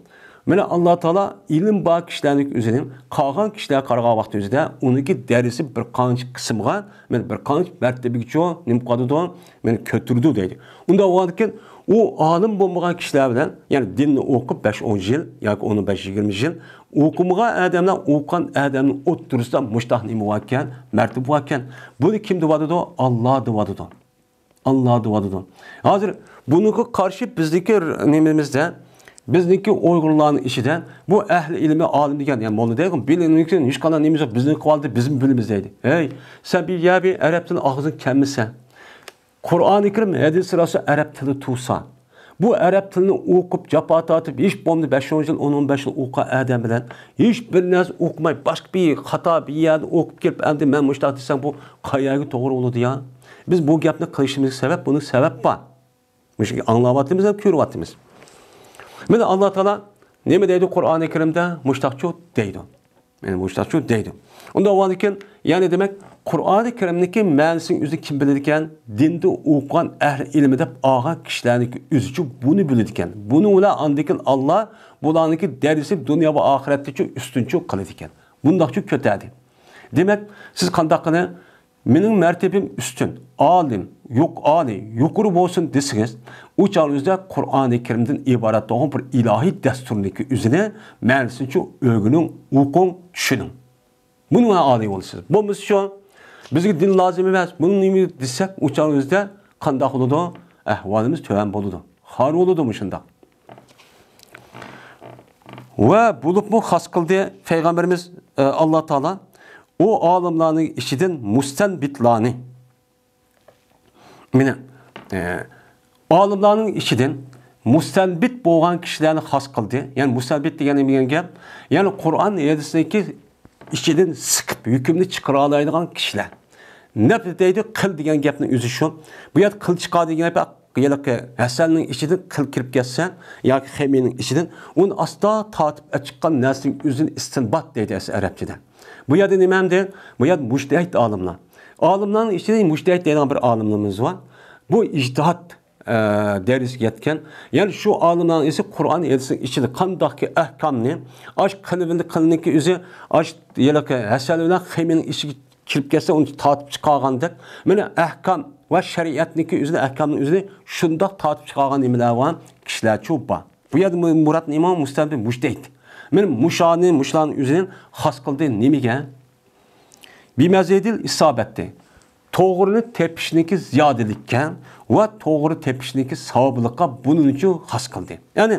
مانا ئاللا تائالا ئىلىم بار كىشىلەرنىڭ ئۆزىنى قالغان كىشىلەرگە قارىغان ۋاقتى ئۆزىدە ئۇنىڭكى دەرىجىسى بىر قانچە قىسىمغا، مانا بىر قانچە مەرتىبىگىچۇ نېمە قىلىدۇ؟ مانا كۆتۈردى دەيدۇ. ئۇنداق بولغاندىكىن ئۇ ئالىم بولمىغان كىشىلەر بىلەن، يەنى دىننى ئوقۇپ بەش ئون يىل ياكى ئون بەش يىگىرمە يىل ئوقۇمىغان ئادەملەر ئوقۇغان ئادەمنىڭ ئوتتۇرىسىدا مۇشتاق نېمە باركەن؟ مەرتىبە باركەن. بۇنى كىم دەۋاتىدۇ؟ ئاللا دەۋاتىدۇ. ئاللا دەۋاتىدۇ. ھازىر بۇنىڭغا قارشى بىزنىڭكى نېمىمىزدە، بىزنىڭكى ئۇيغۇرلارنىڭ ئىچىدە بۇ ئەھلى ئىلمى ئالىم دېگەن، يەنى موللا دەيدىغۇ، بىلىمنىڭ ھېچقانداق نېمىمىز يوق، بىزنىڭ قىلىۋالدى، بىزمۇ بىلىمىز دەيدۇ. ھەي، سەن بىر يەر بىر ئەرەب تىلى ئاغزىڭغا كەلمىسە، قۇرئانى كەرىم، ھەدىس راسۇل ئەرەب تىلى تۇرسا، بۇ ئەرەب تىلىنى ئوقۇپ، جاپا تارتىپ، ھېچ بولمىدى بەش ئون يىل، ئون ئون بەش يىل ئوقۇغان ئادەم بىلەن ھېچ بىر نەرسە ئوقۇماي، باشقا بىر خاتا بىر يەردىن ئوقۇپ كېلىپ، ئەمدى مەن مۇشۇنداق دېسەم، بۇ قايەرگە توغرا بولىدۇ يا؟ بىز بۇ گەپنى قىلىشىمىزغا سەۋەب، بۇنىڭ سەۋەب بار. مۇشۇ ئاڭلاۋاتىمىز ھەم كۆرۈۋاتىمىز. مانا ئاللا تائالا نېمە دەيدۇ قۇرئانى كەرىمدە؟ مۇشتاقچۇ دەيدۇ. يەنى مۇشۇنداقچۇ دەيدۇ. ئۇنداق بولغاندىكىن، يەنى دېمەك، قۇرئانى كەرىمنىڭكى مەنىسىنىڭ ئۆزىنى كىم بىلىدىكەن؟ دىندا ئوقۇغان ئەھلى ئىلمى دەپ ئالغان كىشىلەرنىڭكى ئۆزىچۇ بۇنى بىلىدىكەن. بۇنىڭ بىلەن ئاندىن كېيىن ئاللا بۇلارنىڭكى دەرىجىسى دۇنيا ۋە ئاخىرەتتىچۇ ئۈستۈنچۇ قىلىدىكەن. بۇنداقچۇ كۆتەردى. دېمەك، سىز قانداق قىلىڭ؟ مېنىڭ مەرتىۋەم ئۈستۈن، ئالىم، يۇق-، ئالىي، يۇقىرى بولسۇن دېسىڭىز، ئۇ چاغنىڭىزدا قۇرئانى كەرىمدىن ئىبارەت بولغان بىر ئىلاھىي دەستۇرنىڭكى ئۆزىنى مەنىسىنىچۇ ئۆگىنىڭ، ئوقۇڭ، چۈشىنىڭ. بۇنىڭ بىلەن ئالىي بولىسىز. بولمىسا شۇ، بىزگە دىن لازىم ئەمەس، بۇنىڭ نېمە دېسەك، ئۇ چاغنىڭىزدا قانداق بولىدۇ؟ ئەھۋالىمىز تۆۋەن بولىدۇ. خار بولىدۇ مۇشۇنداق. ۋە بولۇپمۇ خاس قىلدى پەيغەمبىرىمىز، ئە، ئاللا تائالا ئۇ ئالىملارنىڭ ئىچىدىن مۇستەنبىتلارنى. مانا، ئە، ئالىملارنىڭ ئىچىدىن مۇستەنبىت بولغان كىشىلەرنى خاس قىلدى. يەنى مۇستەنبىت دېگەن نېمە دېگەن گەپ؟ يەنى قۇرئان ھەدىسنىڭكى ئىچىدىن سىقىپ ھۆكۈمنى چىقىرالايدىغان كىشىلەر. نەپ دەيدۇ، قىل دېگەن گەپنىڭ ئۆزى شۇ. بۇ يەردە قىل چىقار دېگەن گەپ، ھېلىقى ھەسەلنىڭ ئىچىدىن قىل كىرىپ كەتسە، ياكى خېمىينىڭ ئىچىدىن ئۇنى ئاستا تارتىپ ئەچىققان نەرسىنىڭ ئۆزىنى ئىستىنبات دەيدۇ ئەس-، ئەرەبچىدە. بۇ يەردە نېمە ئەمدى؟ بۇ يەردە مۇجتەھىد ئالىملار. ئالىملارنىڭ ئىچىدە مۇجتەھىد دەيدىغان بىر ئالىملىرىمىز بار. بۇ ئىجتىھاد، ئە، دەرىجىسىگە يەتكەن. يەنى شۇ ئالىملارنىڭ ئىچى قۇرئان ھەدىسنىڭ ئىچىدە قانداقكى ئەھكامنى، ئاش قىلىۋىلدى قىلنىكى ئۆزى، ئاش ھېلىقى ھەسەل بىلەن خېمىينىڭ ئىچىگە كىرىپ كەتسە، ئۇنى تارتىپ چىقارغاندەك، مانا ئەھكام ۋە شەرىئەتنىڭكى ئۆزىنى، ئەھكامنىڭ ئۆزىنى شۇنداق تارتىپ چىقارغان نېمىلەر بار؟ كىشىلەرچۇ بار. بۇ يەردە مۇ-، مۇراد نېمە؟ مۇستەنبىت، مۇجتەھىد. مانا مۇشۇنى، مۇشۇلارنىڭ ئۆزىنى خاس قىلدى نېمىگە؟ بىمەزىدىل ئىسابەتتى. توغرىنى تېپىشنىڭكى زىيادىلىككە ۋە توغرا تېپىشنىڭكى ساۋابلىققا بۇنىڭ ئۈچۈن خاس قىلدى. يەنى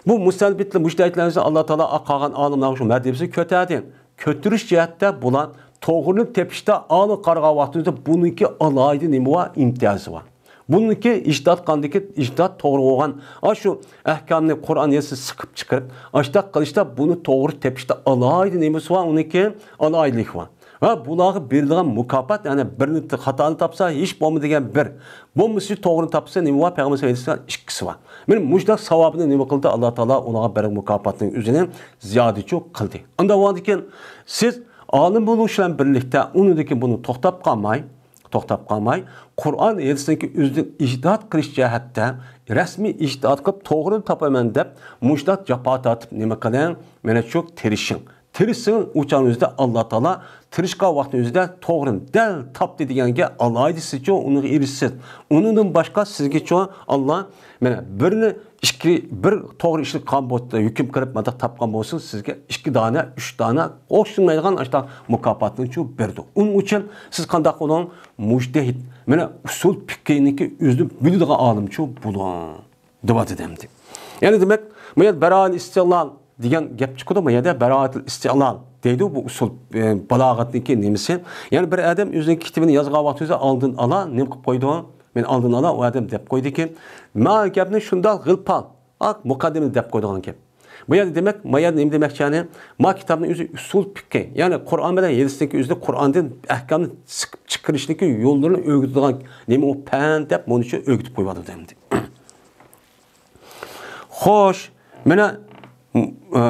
بۇ مۇستەنبىتلەر، مۇجتەھىدلەرنى ئاللا تائالا قالغان ئالىملارغا شۇ مەرتىۋىسىنى كۆتەردى. كۆتۈرۈش جەھەتتە بۇلار توغرىنى تېپىشتا ئالغا قارىغان ۋاقتىمىزدا بۇنىڭكى ئالاھىدە نېمە بار؟ ئىمتىيازى بار. بۇنىڭكى ئىجتىھات قاندىكى ئىجتىھات توغرا بولغان، ئاشۇ ئەھكامنى قۇرئان ھەدىستىن سىقىپ چىقىرىپ، ئاشۇنداق قىلىشتا بۇنى توغرا تېپىشتا ئالاھىدە نېمىسى بار؟ ئۇنىڭكى ئالاھىدىلىكى بار. ۋە بۇلارغا بېرىدىغان مۇكاپات، يەنى بىرنى خاتانى تاپسا، ھېچ بولمىدى دېگەن بىر. بولمىسا توغرىنى تاپسا، نېمە بار؟ پەيغەمبەر ئەلەيھىسسالام ئىككىسى بار. مانا مۇشۇنداق ساۋابىنى نېمە قىلدى؟ ئاللا تائالا ئۇلارغا بەرگەن مۇكاپاتنىڭ ئۆزىنى زىيادىچۇ قىلدى. ئانداق بولغاندىكىن سىز ئالىم بولۇش بىلەن بىرلىكتە ئۇنىڭدىن كېيىن بۇنى توختاپ قالماي، توختاپ قالماي، قۇرئان ھەدىسنىڭكى ئۆزىدىن ئىجتىھات قىلىش جەھەتتە رەسمىي ئىجتىھات قىلىپ توغرىنى تاپىمەن دەپ مۇشۇنداق جاپا تارتىپ نېمە قىلىڭ؟ مانا شۇ تىرىشىڭ. تىرىشسىڭىز ئۇ چاغنىڭ ئۆزىدە ئاللا تائالا تىرىشقان ۋاقىتنىڭ ئۆزىدە توغرىنى دەل تاپتى دېگەنگە ئالاھىدىسىچۇ ئۇنىڭغا ئېرىشىسىز. ئۇنىڭدىن باشقا سىزگىچۇ ئاللا مانا بىرنى ئىككى، بىر توغرا ئىشنى قىلغان بولسا، ھۆكۈم قىلىپ مۇنداق تاپقان بولسىڭىز، سىزگە ئىككى دانە، ئۈچ دانە ئوخشىمايدىغان ئاشۇنداق مۇكاپاتنىچۇ بېرىدۇ. ئۇنىڭ ئۈچۈن سىز قانداق بولۇڭ؟ مۇجتەھىد. مانا ئۇسۇل پىقھىنىڭكى ئۆزىنى بىلىدىغان ئالىمچۇ بولۇڭ، دەۋاتىدۇ ئەمدى. يەنى دېمەك، بۇ يەردە بەرائەتۇل ئىستىقلال دېگەن گەپ چىقىدۇ. بۇ يەردە بەرائەتۇل ئىستىقلال دەيدۇ، بۇ ئۇسۇل، ئە، بالاغەتنىڭكى نېمىسى. يەنى بىر ئادەم ئۆزىنىڭ كىتابىنى يازغان ۋاقتىدا ئالدىن ئالا نېمە قىلىپ قويىدۇ؟ مانا ئالدىن ئالا ئۇ ئادەم دەپ قويىدىكى، ما گەپنى شۇنداق غىلپال، ئاق مۇقەددىمە دەپ قويىدىغان گەپ. بۇ يەردە دېمەك، ما يەردە نېمە دېمەكچى، يەنى ما كىتابنىڭ ئۆزى ئۇسۇل پىقھى، يەنى قۇرئان بىلەن ھەدىستىكى ئۆزىنى قۇرئاندىن ئەھكامنى چىقىپ چىقىرىشنىڭكى يوللىرىنى ئۆگىتىدىغان نېمە ئۇ پەن دەپ مۇنىچە ئۆگىتىپ قويۇۋاتىدۇ ئەمدى. خوش، مانا، ئە،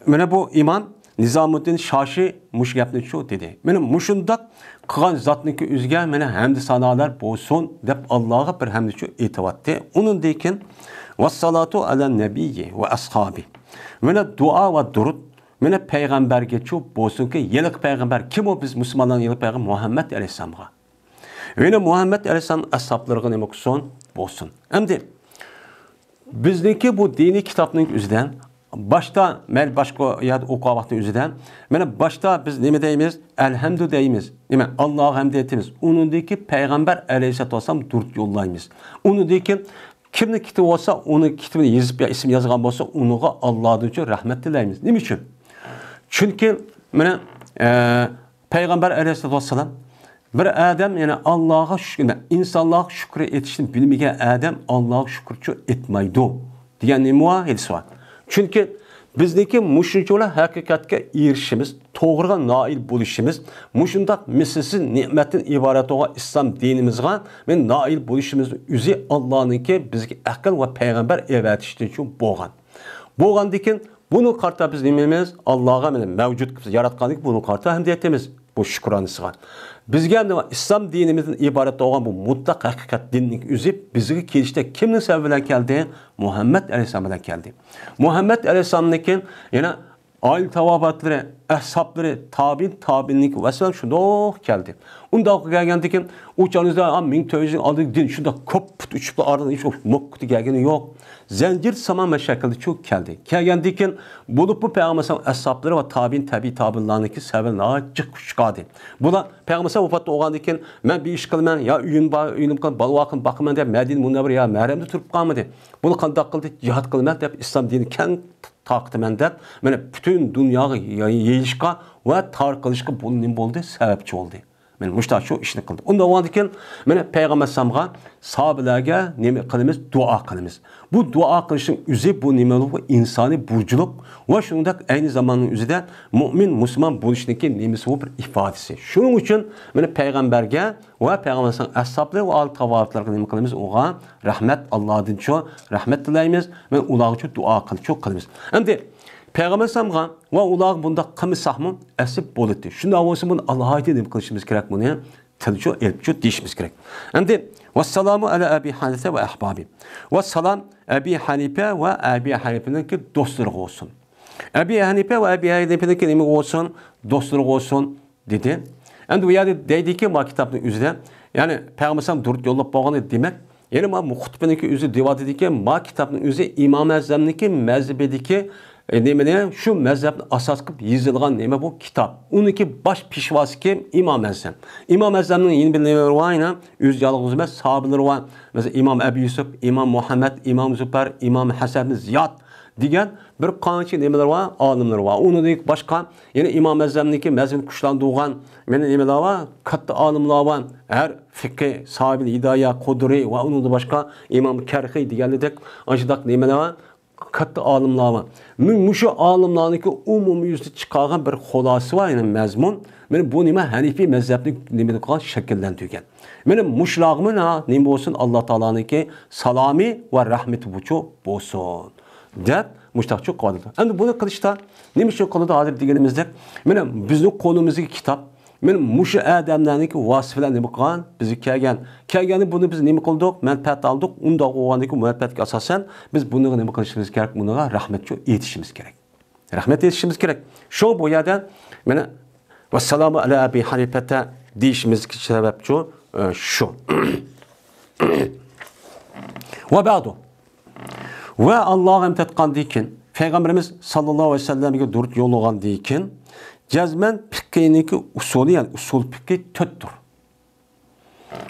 مانا بۇ ئىمام نىزامۇددىن شاشى مۇشۇ گەپنىچۇ دېدى. مانا مۇشۇنداق قىلغان زاتنىڭكى ئۆزىگە مانا ھەمدۇ سانالار بولسۇن دەپ ئاللاغا بىر ھەمدىچۇ ئېيتىۋاتتى. ئۇنىڭدىن كېيىن، ۋەسسالاتۇ ئەلەن نەبىيي ۋە ئەسھابى. مانا دۇئا ۋە دۇرۇت مانا پەيغەمبەرگىچۇ بولسۇنكى، ھېلىقى پەيغەمبەر كىم ئۇ؟ بىز مۇسۇلمانلارنىڭ ھېلىقى پەيغەمبەر مۇھەممەد ئەلەيھىسسالامغا. يەنى مۇھەممەد ئەلەيھىسسالام ئەسھابلىرىغا نېمە قىلسۇن؟ بولسۇن. ئەمدى بىزنىڭكى بۇ دىنىي كىتابنىڭ ئۆزىدە باشتا، مەن باشقا يەردە ئوقۇغان ۋاقتىنىڭ ئۆزىدە، مانا باشتا بىز نېمە دەيمىز؟ ئەلھەمدۇ دەيمىز. نېمە؟ ئاللاغا ھەمد ئېيتىمىز. ئۇنىڭدىن كېيىن پەيغەمبەر ئەلەيھىسسالاتۇ ۋەسسالام دۇرۇت يوللايمىز. ئۇنىڭدىن كېيىن كىمنىڭ كىتابى بولسا، ئۇنىڭ كىتابىنى يېزىپ يا ئىسىم يازغان بولسا، ئۇنىڭغا ئاللادىن رەھمەت تىلەيمىز. نېمە ئۈچۈن؟ چۈنكى، مانا، ئە، پەيغەمبەر ئەلەيھىسسالاتۇ ۋەسسالام بىر ئادەم، يەنى ئاللاغا شۈكرى، ئىنسانلارغا شۈكرى ئېيتىشنى بىلمىگەن ئادەم ئاللاغا شۈكرىچۇ ئېيتمايدۇ دېگەن نېمە بار؟ ھەدىس بار. چۈنكى بىزنىڭكى مۇشۇنچىۋالا ھەقىقەتكە ئېرىشىشىمىز، توغرىغا نائىل بولۇشىمىز، مۇشۇنداق مىسلىسىز نېمەتتىن ئىبارەت بولغان ئىسلام دىنىمىزغا مەن نائىل بولۇشىمىزنىڭ ئۆزى ئاللانىڭكى بىزگە ئەقىل ۋە پەيغەمبەر ئەۋەتىشىدىنچۇ بولغان. بولغاندىكىن بۇنىڭغا قارىتا بىز نېمە دەيمىز؟ ئاللاغا مانا مەۋجۇت قىلىپ ياراتقاندىكىن بۇنىڭغا قارىتا ھەمدە ئېيتىمىز بۇ شۈكرانىسىغا. بىزگە ئەمدى ئىسلام دىنىمىزدىن ئىبارەت بولغان بۇ مۇتلەق ھەقىقەت دىننىڭ ئۆزى بىزگە كېلىشتە كىمنىڭ سەۋەبى بىلەن كەلدى؟ مۇھەممەد ئەلەيھىسسالام بىلەن كەلدى. مۇھەممەد ئەلەيھىسسالامنىڭكى يەنە ئائىلە تاۋابىئاتلىرى، ئەسھابلىرى، تابىئىن، تابىئىننىڭكى ۋەسلەم شۇنداق كەلدى. ئۇنداق كەلگەندىكىن ئۇ چاغنىڭىزدا مىڭ تۆت يۈز يىل ئالدىدىكى دىن شۇنداق كوپپۇت ئۇچۇپلا ئاردىن ھېچ موككۇتى كەلگىنى يوق. زەنجىر سامان شەكىلدە شۇ كەلدى. كەلگەندىكىن بولۇپمۇ پەيغەمبەر ئەسھابلىرى ۋە تابىئىن، تەبىئىي تابىئىنلارنىڭكى سەۋەبى ناھايىتى جىق كۈچ چىقاردى. بۇلار پەيغەمبەر ۋاپات بولغاندىن كېيىن مەن بىر ئىش قىلىمەن، يا ئۆيۈم بار، ئۆيۈم قىلىپ بالا باقىمەن دەپ مەدىنە مۇنەۋۋەرە يا مەھرەمدە تۇرۇپ قالمىدى. بۇلار قانداق قىلدى؟ جىھاد قىلىمەن دەپ ئىسلام دىنى كەڭ تارقىتىمەن دەپ مانا پۈتۈن دۇنياغا ياي-، يېيىشقا ۋە تارقىلىشقا بۇ نېمە بولدى؟ سەۋەبچى بولدى. مانا مۇشۇنداق شۇ ئىشنى قىلدى. ئۇنداق بولغاندىكىن مانا پەيغەمبەر ئەلەيھىسسالامغا ساھابىلەرگە نېمە قىلىمىز؟ دۇئا قىلىمىز. بۇ دۇئا قىلىشنىڭ ئۆزى بۇ نېمە؟ بۇ ئىنسانىي بۇرچلۇق ۋە شۇنىڭدەك ئەينى زاماننىڭ ئۆزىدە مۆمىن، مۇسۇلمان بولۇشنىڭكى نېمىسى؟ بۇ بىر ئىپادىسى. شۇنىڭ ئۈچۈن مانا پەيغەمبەرگە ۋە پەيغەمبەرنىڭ ئەسھابلىرى ۋە ئالىي تاۋابىئاتلىرىغا نېمە قىلىمىز؟ ئۇغا رەھمەت، ئاللادىنچۇ رەھمەت تىلەيمىز. مانا ئۇلارغىچۇ دۇئا قىلچۇ قىلىمىز. ئەمدى پەيغەمبەر ئەلەيھىسسالامغا ۋە ئۇلارغا بۇنداق قىلمىساقمۇ ئەسلى بولاتتى. شۇنداق بولسا بۇنى ئالاھىدە نېمە قىلىشىمىز كېرەك؟ بۇنى تىلچۇ ئېلىپچۇ دېيىشىمىز كېرەك. ئەمدى ۋەسسالامۇ ئەلا ئەبى ھەنىفە ۋە ئەھبابى. ۋەسسالام ئەبى ھەنىپە ۋە ئەبى ھەنىپىنىڭكى دوستلىرىغا بولسۇن. ئەبى ھەنىپە ۋە ئەبى ھەنىپىنىڭكى نېمىگە بولسۇن؟ دوستلىرىغا بولسۇن. دېدى. ئەمدى بۇ يەردە دەيدىكى، ما كىتابنىڭ ئۆزىدە، يەنى پەيغەمبەر ئەلەيھىسسالام دۇرۇت يوللاپ بولغان ئىدى، دېمەك، يەنى ما خۇتبىنىڭكى ئۆزى دېۋاتىدىكى، ما كىتابنىڭ ئۆزى ئىمام ئەزەمنىڭكى مەزھىپىدىكى، ئە، نېمىنى، شۇ مەزھەپنى ئاساس قىلىپ يېزىلغان نېمە بۇ كىتاب. ئۇنىڭكى باش پېشۋاسى كىم؟ ئىمام ئەزەم. ئىمام ئەزەمنىڭ يەنە بىر نېمىلىرى بار، يەنە ئۆزى يالغۇز ئەمەس، ساھابىلىرى بار. مەسىلەن، ئىمام ئەبى يۈسۈپ، ئىمام مۇھەممەد، ئىمام زۇپەر، ئىمام ھەسەن زىياد دېگەن بىر قانچە نېمىلەر بار، ئالىملار بار. ئۇنىڭدىن باشقا يەنە ئىمام ئەزەمنىڭكى مەزھىپىنى كۈچلەندۈرگەن يەنە نېمىلەر بار، كاتتا ئالىملار بار. ھەر فىقھى، ساھىبىل ھىدايە، قۇدرى ۋە ئۇنىڭدىن باشقا ئىمام كەرخى دېگەنلىدەك ئاشۇنداق نېمىلەر بار، كاتتا ئالىملار بار. مۇ-، مۇشۇ ئالىملارنىڭكى ئومۇمىي يۈزىدە چىقارغان بىر خۇلاسە بار، يەنى مەزمۇن. مانا بۇ نېمە؟ ھەنىفىي مەزھەپنى نېمە قىلغان؟ شەكىللەندۈرگەن. مانا مۇشۇلارغىمۇ نېمە بولسۇن؟ ئاللا تائالانىڭكى سالامى ۋە رەھمىتى بۇچۇ بولسۇن. دەپ مۇشتاقچۇ قىلىۋاتىدۇ. ئەمدى بۇنى قىلىشتا نېمە ئۈچۈن قىلىدۇ؟ ھازىر دېگىنىمىزدەك، مانا بىزنىڭ قولىمىزدىكى كىتاب، مانا مۇشۇ ئادەملەرنىڭكى ۋاسىتە بىلەن نېمە قىلغان؟ بىزگە كەلگەن. كەلگەندە بۇنى بىز نېمە قىلدۇق؟ مەنپەئەت ئالدۇق. ئۇنداق بولغاندىكى مەنپەئەتكە ئاساسەن بىز بۇنىڭغا نېمە قىلىشىمىز كېرەك؟ بۇنىڭغا رەھمەتچۇ ئېيتىشىمىز كېرەك. رەھمەت ئېيتىشىمىز كېرەك. شۇ بۇ يەردە مانا ۋەسسالامۇ ئەلا ئەبى ھەنىپەتە دېيىشىمىزدىكى سەۋەبچۇ، ئە، شۇ. ۋە بەئدۇ. ۋە ئاللاغا ھەمد ئېيتقاندىن كېيىن، پەيغەمبىرىمىز ساللاللاھۇ ئەلەيھى ۋەسەللەمگە دۇرۇت يوللىغاندىن كېيىن، جەزمەن پىقھىنىڭكى ئۇسۇلى، يەنى ئۇسۇل پىقھى تۆتتۇر.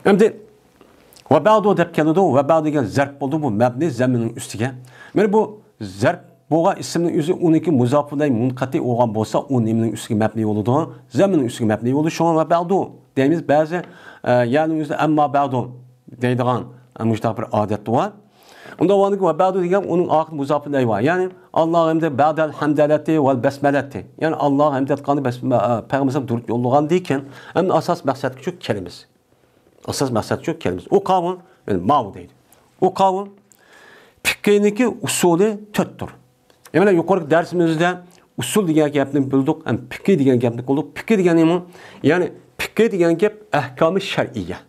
ئەمدى ۋە بەئدۇ دەپ كېلىدۇ. ۋە بەئدۇ دېگەن زەرپ بولدى، بۇ مەبنى زەممىنىڭ ئۈستىگە. مانا بۇ زەرپ بولغان ئىسىمنىڭ ئۆزى ئۇنىڭكى مۇزاپۇ ئىلەيھى مۇنقەتى بولغان بولسا، ئۇ نېمىنىڭ ئۈستىگە مەبنى بولىدۇ؟ زەممىنىڭ ئۈستىگە مەبنى بولىدۇ. شۇڭا ۋە بەئدۇ دەيمىز. بەزى، ئە، يەنىڭ ئۆزىدە ئەمما بەئدۇ دەيدىغان، ئە، مۇشۇنداق بىر ئادەت بار. ئۇندا ۋە بەئدۇ دېگەن ئۇنىڭ ئاخىرىدا مۇزاپۇ ئىلەيھى بار. يەنى، ئاللاھۇ ھەمدە بەئدەل ھەمدەلەتى ۋەل بەسمەلەتى. يەنى، ئاللاغا ھەمد ئېيتقاندا بەس-، ئە، پەيغەمبەر دۇرۇت يوللىغاندىن كېيىن، ئەمدى ئاساس مەقسەتكە چۈشۈپ كېلىمىز. ئاساس مەقسەتكە چۈشۈپ كېلىمىز. ئۇ قاۋۇ، يەنى ماۋۇ دەيدۇ. ئۇ قاۋۇ، پىقھىنىڭكى ئۇسۇلى تۆتتۇر. يەنى، يۇقىرىقى دەرسىمىزدە ئۇسۇل دېگەن گەپنى بىلدۇق، ھەم پىقھى دېگەن گەپنى قىلدۇق. پىقھى دېگەن نېمە؟ يەنى، پىقھى دېگەن گەپ ئەھكامى شەرئىيە.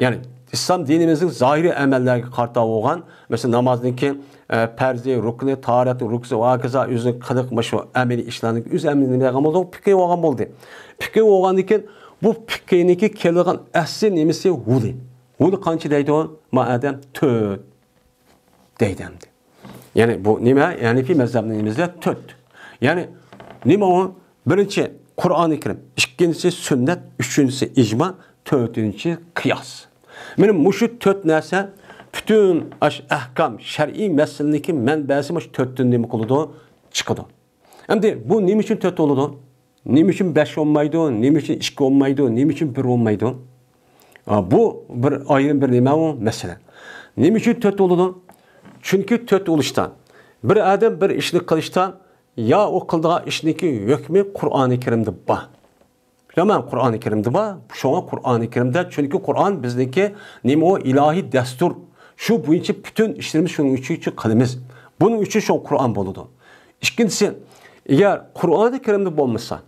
يەنى ئىسلام دىنىمىزنىڭ زاھىرىي ئەمەللەرگە قارىتا بولغان، مەسىلەن، نامازنىڭكى، ئە، پەرزى، رۇكنى، تاھارەتنىڭ رۇكنى ۋە ھاكازا ئۆزىنىڭ قىلىق مۇشۇ ئەمەلىي ئىشلارنىڭ ئۆز ئەمەلىي نېمە بولغان بولدى؟ پىقھى بولغان بولدى. پىقھى بولغاندىن كېيىن بۇ پىقھىنىڭكى كېلىدىغان ئەسلى نېمىسى ھۇلى. ھۇلى قانچە دەيدۇ؟ ما ئادەم تۆت دەيدۇ ئەمدى. يەنى بۇ نېمە؟ ھەنىفىي مەزھەپنىڭ نېمىسىدە تۆت. يەنى نېمە ئۇ؟ بىرىنچى قۇرئانى كەرىم، ئىككىنچىسى سۈننەت، ئۈچىنچىسى ئىجما، تۆتىنچى قىياس. مانا مۇشۇ تۆت نەرسە پۈتۈن ئاش ئەھكام، شەرئىي مەسىلىنىڭكى مەنبەسى مۇشۇ تۆتتىن نېمە قىلىدۇ؟ چىقىدۇ. ئەمدى بۇ نېمە ئۈچۈن تۆت بولىدۇ؟ نېمە ئۈچۈن بەش بولمايدۇ؟ نېمە ئۈچۈن ئىككى بولمايدۇ؟ نېمە ئۈچۈن بىر بولمايدۇ؟ ئا، بۇ بىر ئايرىم بىر نېمە ئۇ مەسىلە. نېمە ئۈچۈن تۆت بولىدۇ؟ چۈنكى تۆت بولۇشتا بىر ئادەم بىر ئىشنى قىلىشتا يا ئۇ قىلىدىغان ئىشنىڭكى ھۆكمى قۇرئانى كەرىمدە بار. تامام قۇرئانى كەرىمدە بار. شۇڭا قۇرئانى كەرىمدە، چۈنكى قۇرئان بىزنىڭكى نېمە ئۇ؟ ئىلاھىي دەستۇر. شۇ بويىچە پۈتۈن ئىشلىرىمىز شۇنىڭ ئۈچۈن قىلىمىز. بۇنىڭ ئۈچۈن شۇ قۇرئان بولىدۇ. ئىككىنچىسى، ئەگەر قۇرئانى كەرىمدە بولمىسا،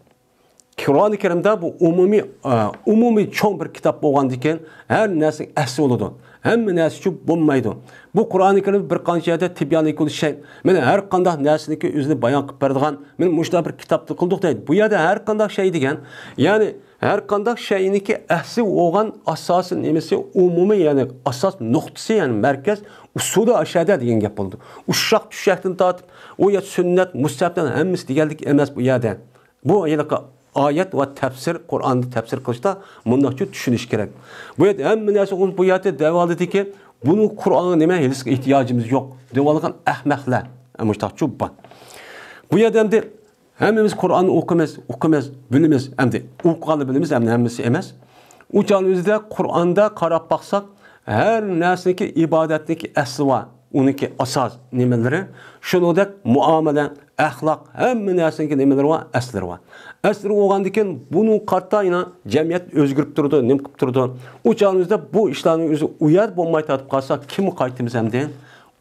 قۇرئانى كەرىمدە بۇ ئومۇمىي، ئە، ئومۇمىي چوڭ بىر كىتاب بولغاندىكىن، ھەر نەرسىنىڭ ئەسلى بولىدۇ. ھەممە نەرسە شۇ بولمايدۇ. بۇ قۇرئانى كەرىم بىر قانچە يەردە تىبيانى كۈللى شەي، مانا ھەر قانداق نەرسىنىڭكى ئۆزىنى بايان قىلىپ بەرىدىغان، مانا مۇشۇنداق بىر كىتابتا قىلدۇق دەيدۇ. بۇ يەردە ھەر قانداق شەي دېگەن، يەنى ھەر قانداق شەينىڭكى ئەسلى بولغان ئاساسىي نېمىسى، ئومۇمىي، يەنى ئاساس نۇقتىسى، يەنى مەركەز ئۇسۇلى ئاشەدە دېگەن گەپ بولىدۇ. ئۇششاق چۈششەكتىن تارتىپ، ئۇ يەر سۈننەت، مۇستەھەبلەر ھەممىسى دېگەنلىك ئەمەس بۇ يەردە. بۇ ھېلىقى ئايەت ۋە تەپسىر، قۇرئاندا تەپسىر قىلىشتا مۇنداقچە چۈشىنىش كېرەك. بۇ يەردە ھەممە نەرسە بۇ يەردە دەۋالىدىكى، بۇنىڭ قۇرئانغا نېمە ھېلىسىغا ئېھتىياجىمىز يوق دەۋالغان ئەخمەقلەر. مۇشتاقچۇ بار. بۇ يەردە ئەمدى ھەممىمىز قۇرئاننى ئوقۇيمىز، ئوقۇيمىز، بىلىمىز، ئەمدى ئوقۇغانلا بىلىمىز، ئەمدى ھەممىسى ئەمەس. ئۇ چاغنىڭ ئۆزىدە قۇرئاندا قاراپ باقساق، ھەر نەرسىنىڭكى ئىبادەتنىڭكى ئەسلى بار، ئۇنىڭكى ئاساس نېمىلىرى، شۇنىڭدەك مۇئامىلە، ئەخلاق، ھەممە نەرسىنىڭكى نېمىلىرى بار، ئەسلىرى بار. ئەسلىرى بولغاندىكىن بۇنىڭ قارىتا يەنە جەمئىيەت ئۆزگىرىپ تۇرىدۇ، نېمە قىلىپ تۇرىدۇ. ئۇ چاغنىڭ ئۆزىدە بۇ ئىشلارنىڭ ئۆزى ئۇ يەردە بولماي تارتىپ قالسا، كىمگە قايتىمىز ئەمدى؟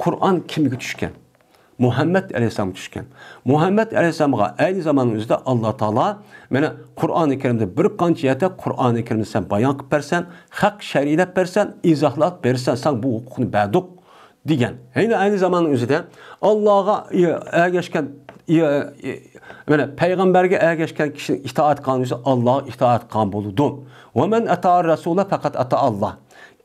قۇرئان كىمگە چۈشكەن؟ مۇھەممەد ئەلەيھىسسالامغا چۈشكەن. مۇھەممەد ئەلەيھىسسالامغا ئەينى زاماننىڭ ئۆزىدە ئاللا تائالا مانا قۇرئانى كەرىمدە بىر قانچە يەردە قۇرئانى كەرىمنى سەن بايان قىلىپ بەرسەن، ھەق شەرھلەپ بەرسەن، ئىزاھلاپ بەرسەن، ساڭا بۇ ھوقۇقنى بەردۇق دېگەن. ھەينى ئەينى زاماننىڭ ئۆزىدە ئاللاغا ئەگەشكەن، مانا پەيغەمبەرگە ئەگەشكەن كىشى ئىتائەت قىلغان ئاللاغا ئىتائەت قىلغان بولىدۇ. ۋە مەن ئەتائەر رەسۇلە پەقەت ئەتائەللا.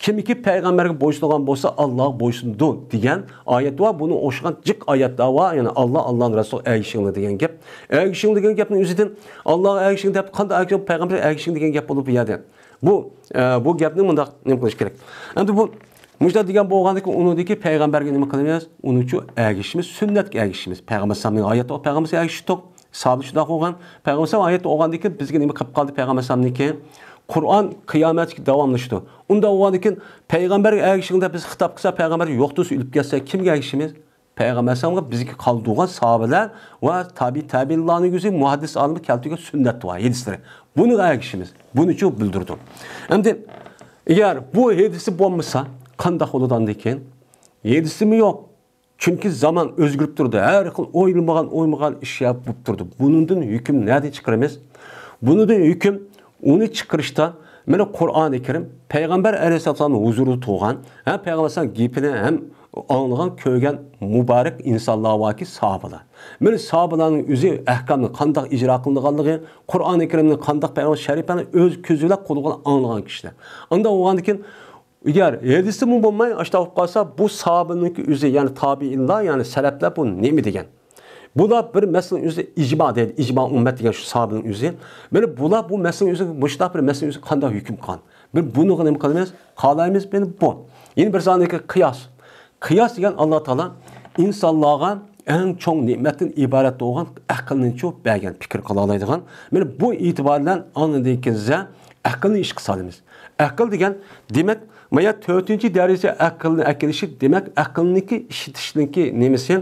كىمكى پەيغەمبەرگە بويسۇنغان بولسا، ئاللاغا بويسۇنىدۇ دېگەن ئايەت بار. بۇنىڭغا ئوخشىغان جىق ئايەتلەر بار. يەنى ئاللا، ئاللانىڭ رەسۇلىغا ئەگىشىڭلار دېگەن گەپ. ئەگىشىڭ دېگەن گەپنىڭ ئۆزىدىن ئاللاغا ئەگىشىڭ دەپ قانداق ئەگىشىڭ؟ پەيغەمبەرگە ئەگىشىڭ دېگەن گەپ بولىدۇ بۇ يەردە. بۇ، ئە، بۇ گەپنى مۇنداق نېمە قىلىش كېرەك؟ ئەمدى بۇ مۇشۇنداق دېگەن بولغاندىكىن ئۇنىڭدىكى پەيغەمبەرگە نېمە قىلىمىز؟ ئۇنىڭچۇ ئەگىشىمىز، سۈننەتكە ئەگىشىمىز. پەيغەمبەر ئەلەيھىسسالامنىڭ ئايەتتە پەيغەمبەر ئەگىشىپ تۇرۇق. ساھابە شۇنداق بولغان. پەيغەمبەر ئايەت ئوقۇغاندىن كېيىن بىزگە نېمە قىلىپ قالدى؟ پەيغەمبەر ئەلەيھىسسالامنىڭكى قۇرئان قىيامەتكە داۋاملىشىدۇ. ئۇنداق بولغاندىن كېيىن پەيغەمبەرگە ئەگىشىڭ دەپ بىز خىتاب قىلسا، پەيغەمبەر يوق تۇرسا ئۆلۈپ كەتسە كىمگە ئەگىشىمىز؟ پەيغەمبەر ئەلەيھىسسالامغا بىزگە قالدۇرغان ساھابىلەر ۋە تابىئىي تابىئىنلارنىڭ ئۆزى مۇھەددىس ئالىمى كەلتۈرگەن سۈننەت بار، ھەدىسلىرى. بۇنىڭغا ئەگىشىمىز. بۇنىچۇ بىلدۈرىدۇ. ئەمدى ئەگەر بۇ ھەدىسى بولمىسا قانداق بولىدۇ ئاندىن كېيىن؟ ھەدىسىمۇ يوق. چۈنكى زامان ئۆزگىرىپ تۇرىدۇ. ھەر خىل ئويلىمىغان، ئويلىمىغان ئىشلار بولۇپ تۇرىدۇ. بۇنىڭدىن ھۆكۈم نەدىن چىقىرىمىز؟ بۇنىڭدىن ھۆكۈم ئۇنى چىقىرىشتا، مانا قۇرئانى كەرىم پەيغەمبەر ئەلەيھىسسالامنىڭ ھۇزۇرىدا تۇرغان، ھەم پەيغەمبەر ئەلەيھىسسالام گېپىنى ھەم ئاڭلىغان، كۆرگەن مۇبارەك ئىنسانلار باركى، ساھابىلار. مانا ساھابىلارنىڭ ئۆزى ئەھكامنى قانداق ئىجرا قىلىنغانلىقى، قۇرئانى كەرىمنى قانداق پەيغەمبەر شەرىپلەرنى ئۆز كۆزى بىلەن قولى بىلەن ئاڭلىغان كىشىلەر. ئانداق بولغاندىن كېيىن، ئەگەر ھەدىستىمۇ بولماي، ئاشۇنداق بولۇپ قالسا، بۇ ساھابىنىڭكى ئۆزى، يەنى تابىئىنلار، يەنى سەلەپلەر بۇ نېمە دېگەن؟ بۇلار بىر مەسىلىنىڭ ئۆزى ئىجما دەيدۇ، ئىجما ئۈممەت دېگەن شۇ ساھابىنىڭ ئۆزى. مانا بۇلار بۇ مەسىلىنىڭ ئۆزى، مۇشۇنداق بىر مەسىلىنىڭ ئۆزى قانداق ھۆكۈم قىلغان؟ بىر بۇنىڭغا نېمە قىلىمىز؟ قالايمىز، مانا بۇ. يەنە بىر ساندىكى قىياس. قىياس دېگەن ئاللا تائالا ئىنسانلارغا ئەڭ چوڭ نېمەتتىن ئىبارەت بولغان ئەقىلنىچۇ بەرگەن، پىكىر قىلالايدىغان. مانا بۇ ئېتىبار بىلەن ئاندىن كېيىن ئەقىلنى ئىشقا سالىمىز. ئەقىل دېگەن، دېمەك، مانا تۆتىنچى دەرىجە ئەقىلنى ئەكېلىشى، دېمەك، ئەقىلنىڭكى ئىشلىتىشنىڭكى نېمىسى،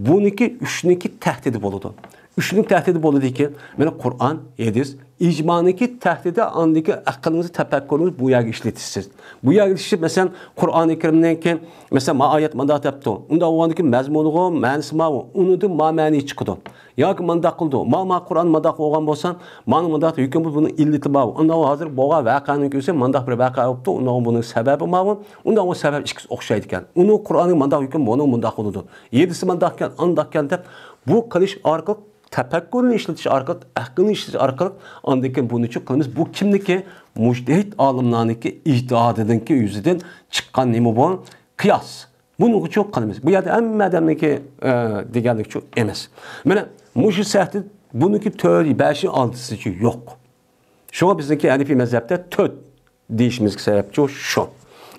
بۇنىڭكى ئۈچنىڭكى تەھدىتى بولىدۇ. ئۈچنىڭ تەھدىتى بولىدىكى، مانا قۇرئان، ھەدىس، ئىجمانىڭكى تەھدىتى، ئاندىكى ئەقلىڭىزنى، تەپەككۇرىڭىزنى بۇ يەرگە ئىشلىتىسىز. بۇ يەرگە ئىشلىتىپ، مەسىلەن، قۇرئانى كەرىمنىڭكى، مەسىلەن، ما ئايەت مانداق دەپتۇ، ئۇنداق بولغاندىكى مەزمۇنىغۇ، مەنىسى ماۋۇ، ئۇنىڭدىن ما مەنى چىقىدۇ. ياكى مانداق قىلىدۇ، ما، ما قۇرئان مانداق بولغان بولسا، مانا مانداق ھۆكۈم بۇنىڭ ئىللىتى ماۋۇ. ئۇنداق ھازىر بولغان ۋەقەنىڭ ئۆزى مانداق بىر ۋەقە بولۇپتۇ، ئۇنىڭ بۇنىڭ سەۋەبى ماۋۇ، ئۇنداق بۇ سەۋەب ئىككىسى ئوخشايدىكەن. ئۇنىڭ قۇرئانى مانداق ھۆكۈم، بۇنىڭ مۇنداق بولىدۇ. ھەدىسى مانداق ئىكەن، ئانداق ئىكەن دەپ بۇ قىلىش ئارقىلىق، تەپەككۇرنى ئىشلىتىش ئارقىلىق، ئەقىلنى ئىشلىتىش ئارقىلىق ئاندىن كېيىن بۇنى نېچۈ قىلىمىز؟ بۇ كىمنىكى؟ مۇجتەھىد ئالىملارنىڭكى ئىجتىھادىنىڭكى يۈزىدىن چىققان نېمە بۇ؟ قىياس. بۇنى نېچۈ قىلىمىز؟ بۇ يەردە ھەممە ئادەمنىڭكى، ئە، دېگەنلىكچۇ ئەمەس. مانا مۇشۇ سەھتە بۇنىڭكى تۆت، بەشى، ئالتىسىچۇ يوق. شۇڭا بىزنىڭكى ھەنىفىي مەزھەپتە تۆت دېيىشىمىزگە سەۋەبچۇ شۇ.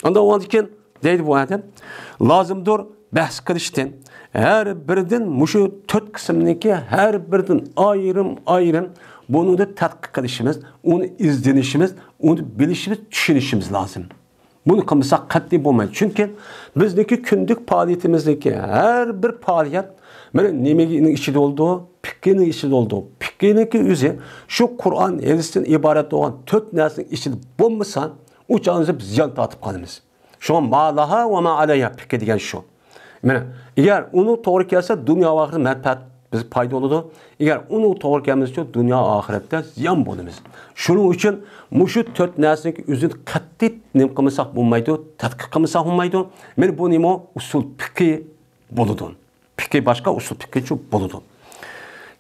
ئاندا ئۇنىڭدىن كېيىن دەيدۇ بۇ ئادەم، لازىمدۇر بەھس قىلىشتىن، ھەر بىرىدىن مۇشۇ تۆت قىسىمنىڭكى ھەر بىرىدىن ئايرىم-ئايرىم بۇنىڭدا تەتقىق قىلىشىمىز، ئۇنى ئىزدىنىشىمىز، ئۇنى بىلىشىمىز، چۈشىنىشىمىز لازىم. بۇنى قىلمىساق قەتئىي بولمايدۇ. چۈنكى بىزنىڭكى كۈندىلىك پائالىيىتىمىزدىكى ھەر بىر پائالىيەت مانا نېمىنىڭ ئىچىدە بولىدۇ؟ پىقھىنىڭ ئىچىدە بولىدۇ. پىقھىنىڭكى ئۆزى شۇ قۇرئان، ھەدىستىن ئىبارەت بولغان تۆت نەرسىنىڭ ئىچىدە بولمىسا، ئۇ چاغدا بىز زىيان تارتىپ قالىمىز. شۇڭا ما لەھا ۋە ما ئەلەيھا پىقھى دېگەن شۇ. مانا، ئەگەر ئۇنىڭ توغرا كەلسە، دۇنيا ۋە ئاخىرەت مەنپەئەت بىزگە پايدا بولىدۇ. ئەگەر ئۇنىڭغا توغرا كەلمىسىچۇ، دۇنيا ئاخىرەتتە زىيان بولىمىز. شۇنىڭ ئۈچۈن مۇشۇ تۆت نەرسىنىڭكى ئۆزىنى قەتئىي نېمە قىلمىساق بولمايدۇ، تەتقىق قىلمىساق بولمايدۇ. مانا بۇ نېمە؟ ئۇسۇل پىقى بولىدۇ. پىقى باشقا، ئۇسۇل پىقىچۇ بولىدۇ.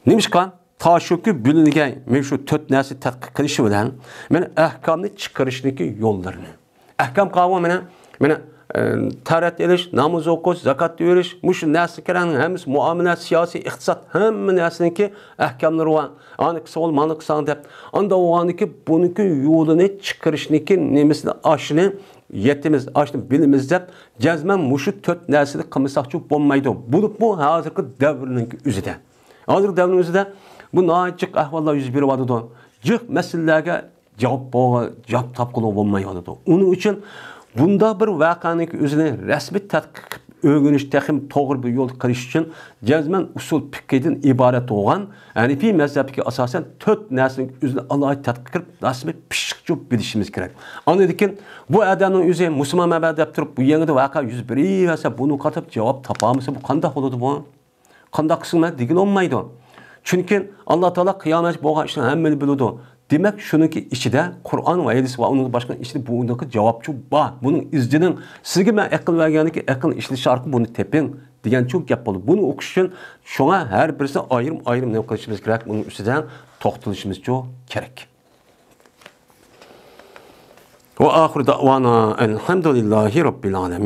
نېمىشقا؟ تا شۇكى بىلىنگەن مانا شۇ تۆت نەرسە تەتقىق قىلىشى بىلەن مانا ئەھكامنى چىقىرىشنىڭكى يوللىرىنى. ئەھكام قاۋۇ مانا، مانا، ئە، تەرەت ئېلىش، ناماز ئوقۇش، زاكات بېرىش، مۇشۇ نەرسە كېرەكنىڭ ھەممىسى مۇئامىلە، سىياسىي، ئىقتىساد، ھەممە نەرسىنىڭكى ئەھكاملىرى بار. ئانى قىلسا بول، مانى قىلساڭ دەپ. ئاندا بولغاندىكى بۇنىڭكى يولىنى چىقىرىشنىڭكى نېمىسىنى ئاشۇنى يېتىمىز، ئاشۇنى بىلىمىز دەپ، جەزمەن مۇشۇ تۆت نەرسىنى قىلمىساقچۇ بولمايدۇ. بولۇپمۇ ھازىرقى دەۋرنىڭكى ئۆزىدە. ھازىرقى دەۋرنىڭ ئۆزىدە بۇ ناھايىتى جىق ئەھۋاللار يۈز بېرىۋاتىدۇ. جىق مەسىلىلەرگە جاۋاب بولغا-، جاۋاب تاپقىلى بولمايۋاتىدۇ. ئۇنىڭ ئۈچۈن بۇنداق بىر ۋەقەنىڭكى ئۆزىنى رەسمىي تەتقىق قىلىپ ئۆگىنىش تېخىمۇ توغرا بىر يول قىلىش ئۈچۈن جەزمەن ئۇسۇل پىقىدىن ئىبارەت بولغان ھەنىفىي مەزھەپكە ئاساسەن تۆت نەرسىنىڭ ئۆزىنى ئالاھىدە تەتقىق قىلىپ رەسمىي پىششىقچە بىلىشىمىز كېرەك. ئاندىن كېيىن بۇ ئادەمنىڭ ئۆزى مۇسۇلمانمەن دەپ تۇرۇپ، بۇ يەردە ۋەقە يۈز بېرىۋەرسە، بۇنى قاتىپ جاۋاب تاپالمىسا، بۇ قانداق بولىدۇ بۇ؟ قانداق قىلسىڭ مەن دېگىلى بولمايدۇ. چۈنكى ئاللا تائالا قىيامەت بولغان ئىشنى ھەممىنى بىلىدۇ. دېمەك، شۇنىڭكى ئىچىدە قۇرئان ۋە ھەدىس ۋە ئۇنىڭدىن باشقا ئىچىدە بۇنىڭكى جاۋابچۇ بار. بۇنىڭ ئىزىدىن سىزگە مەن ئەقىل بەرگەندىكى ئەقىل ئىشلىتىش ئارقىلىق بۇنى تېپىڭ دېگەنچۇ گەپ بولدى. بۇنى ئوقۇش ئۈچۈن شۇڭا ھەر بىرسى ئايرىم-ئايرىم نېمە قىلىشىمىز كېرەك؟ بۇنىڭ ئۈستىدە توختىلىشىمىزچۇ كېرەك. وآخر دعوانا أن الحمد لله رب العالمين.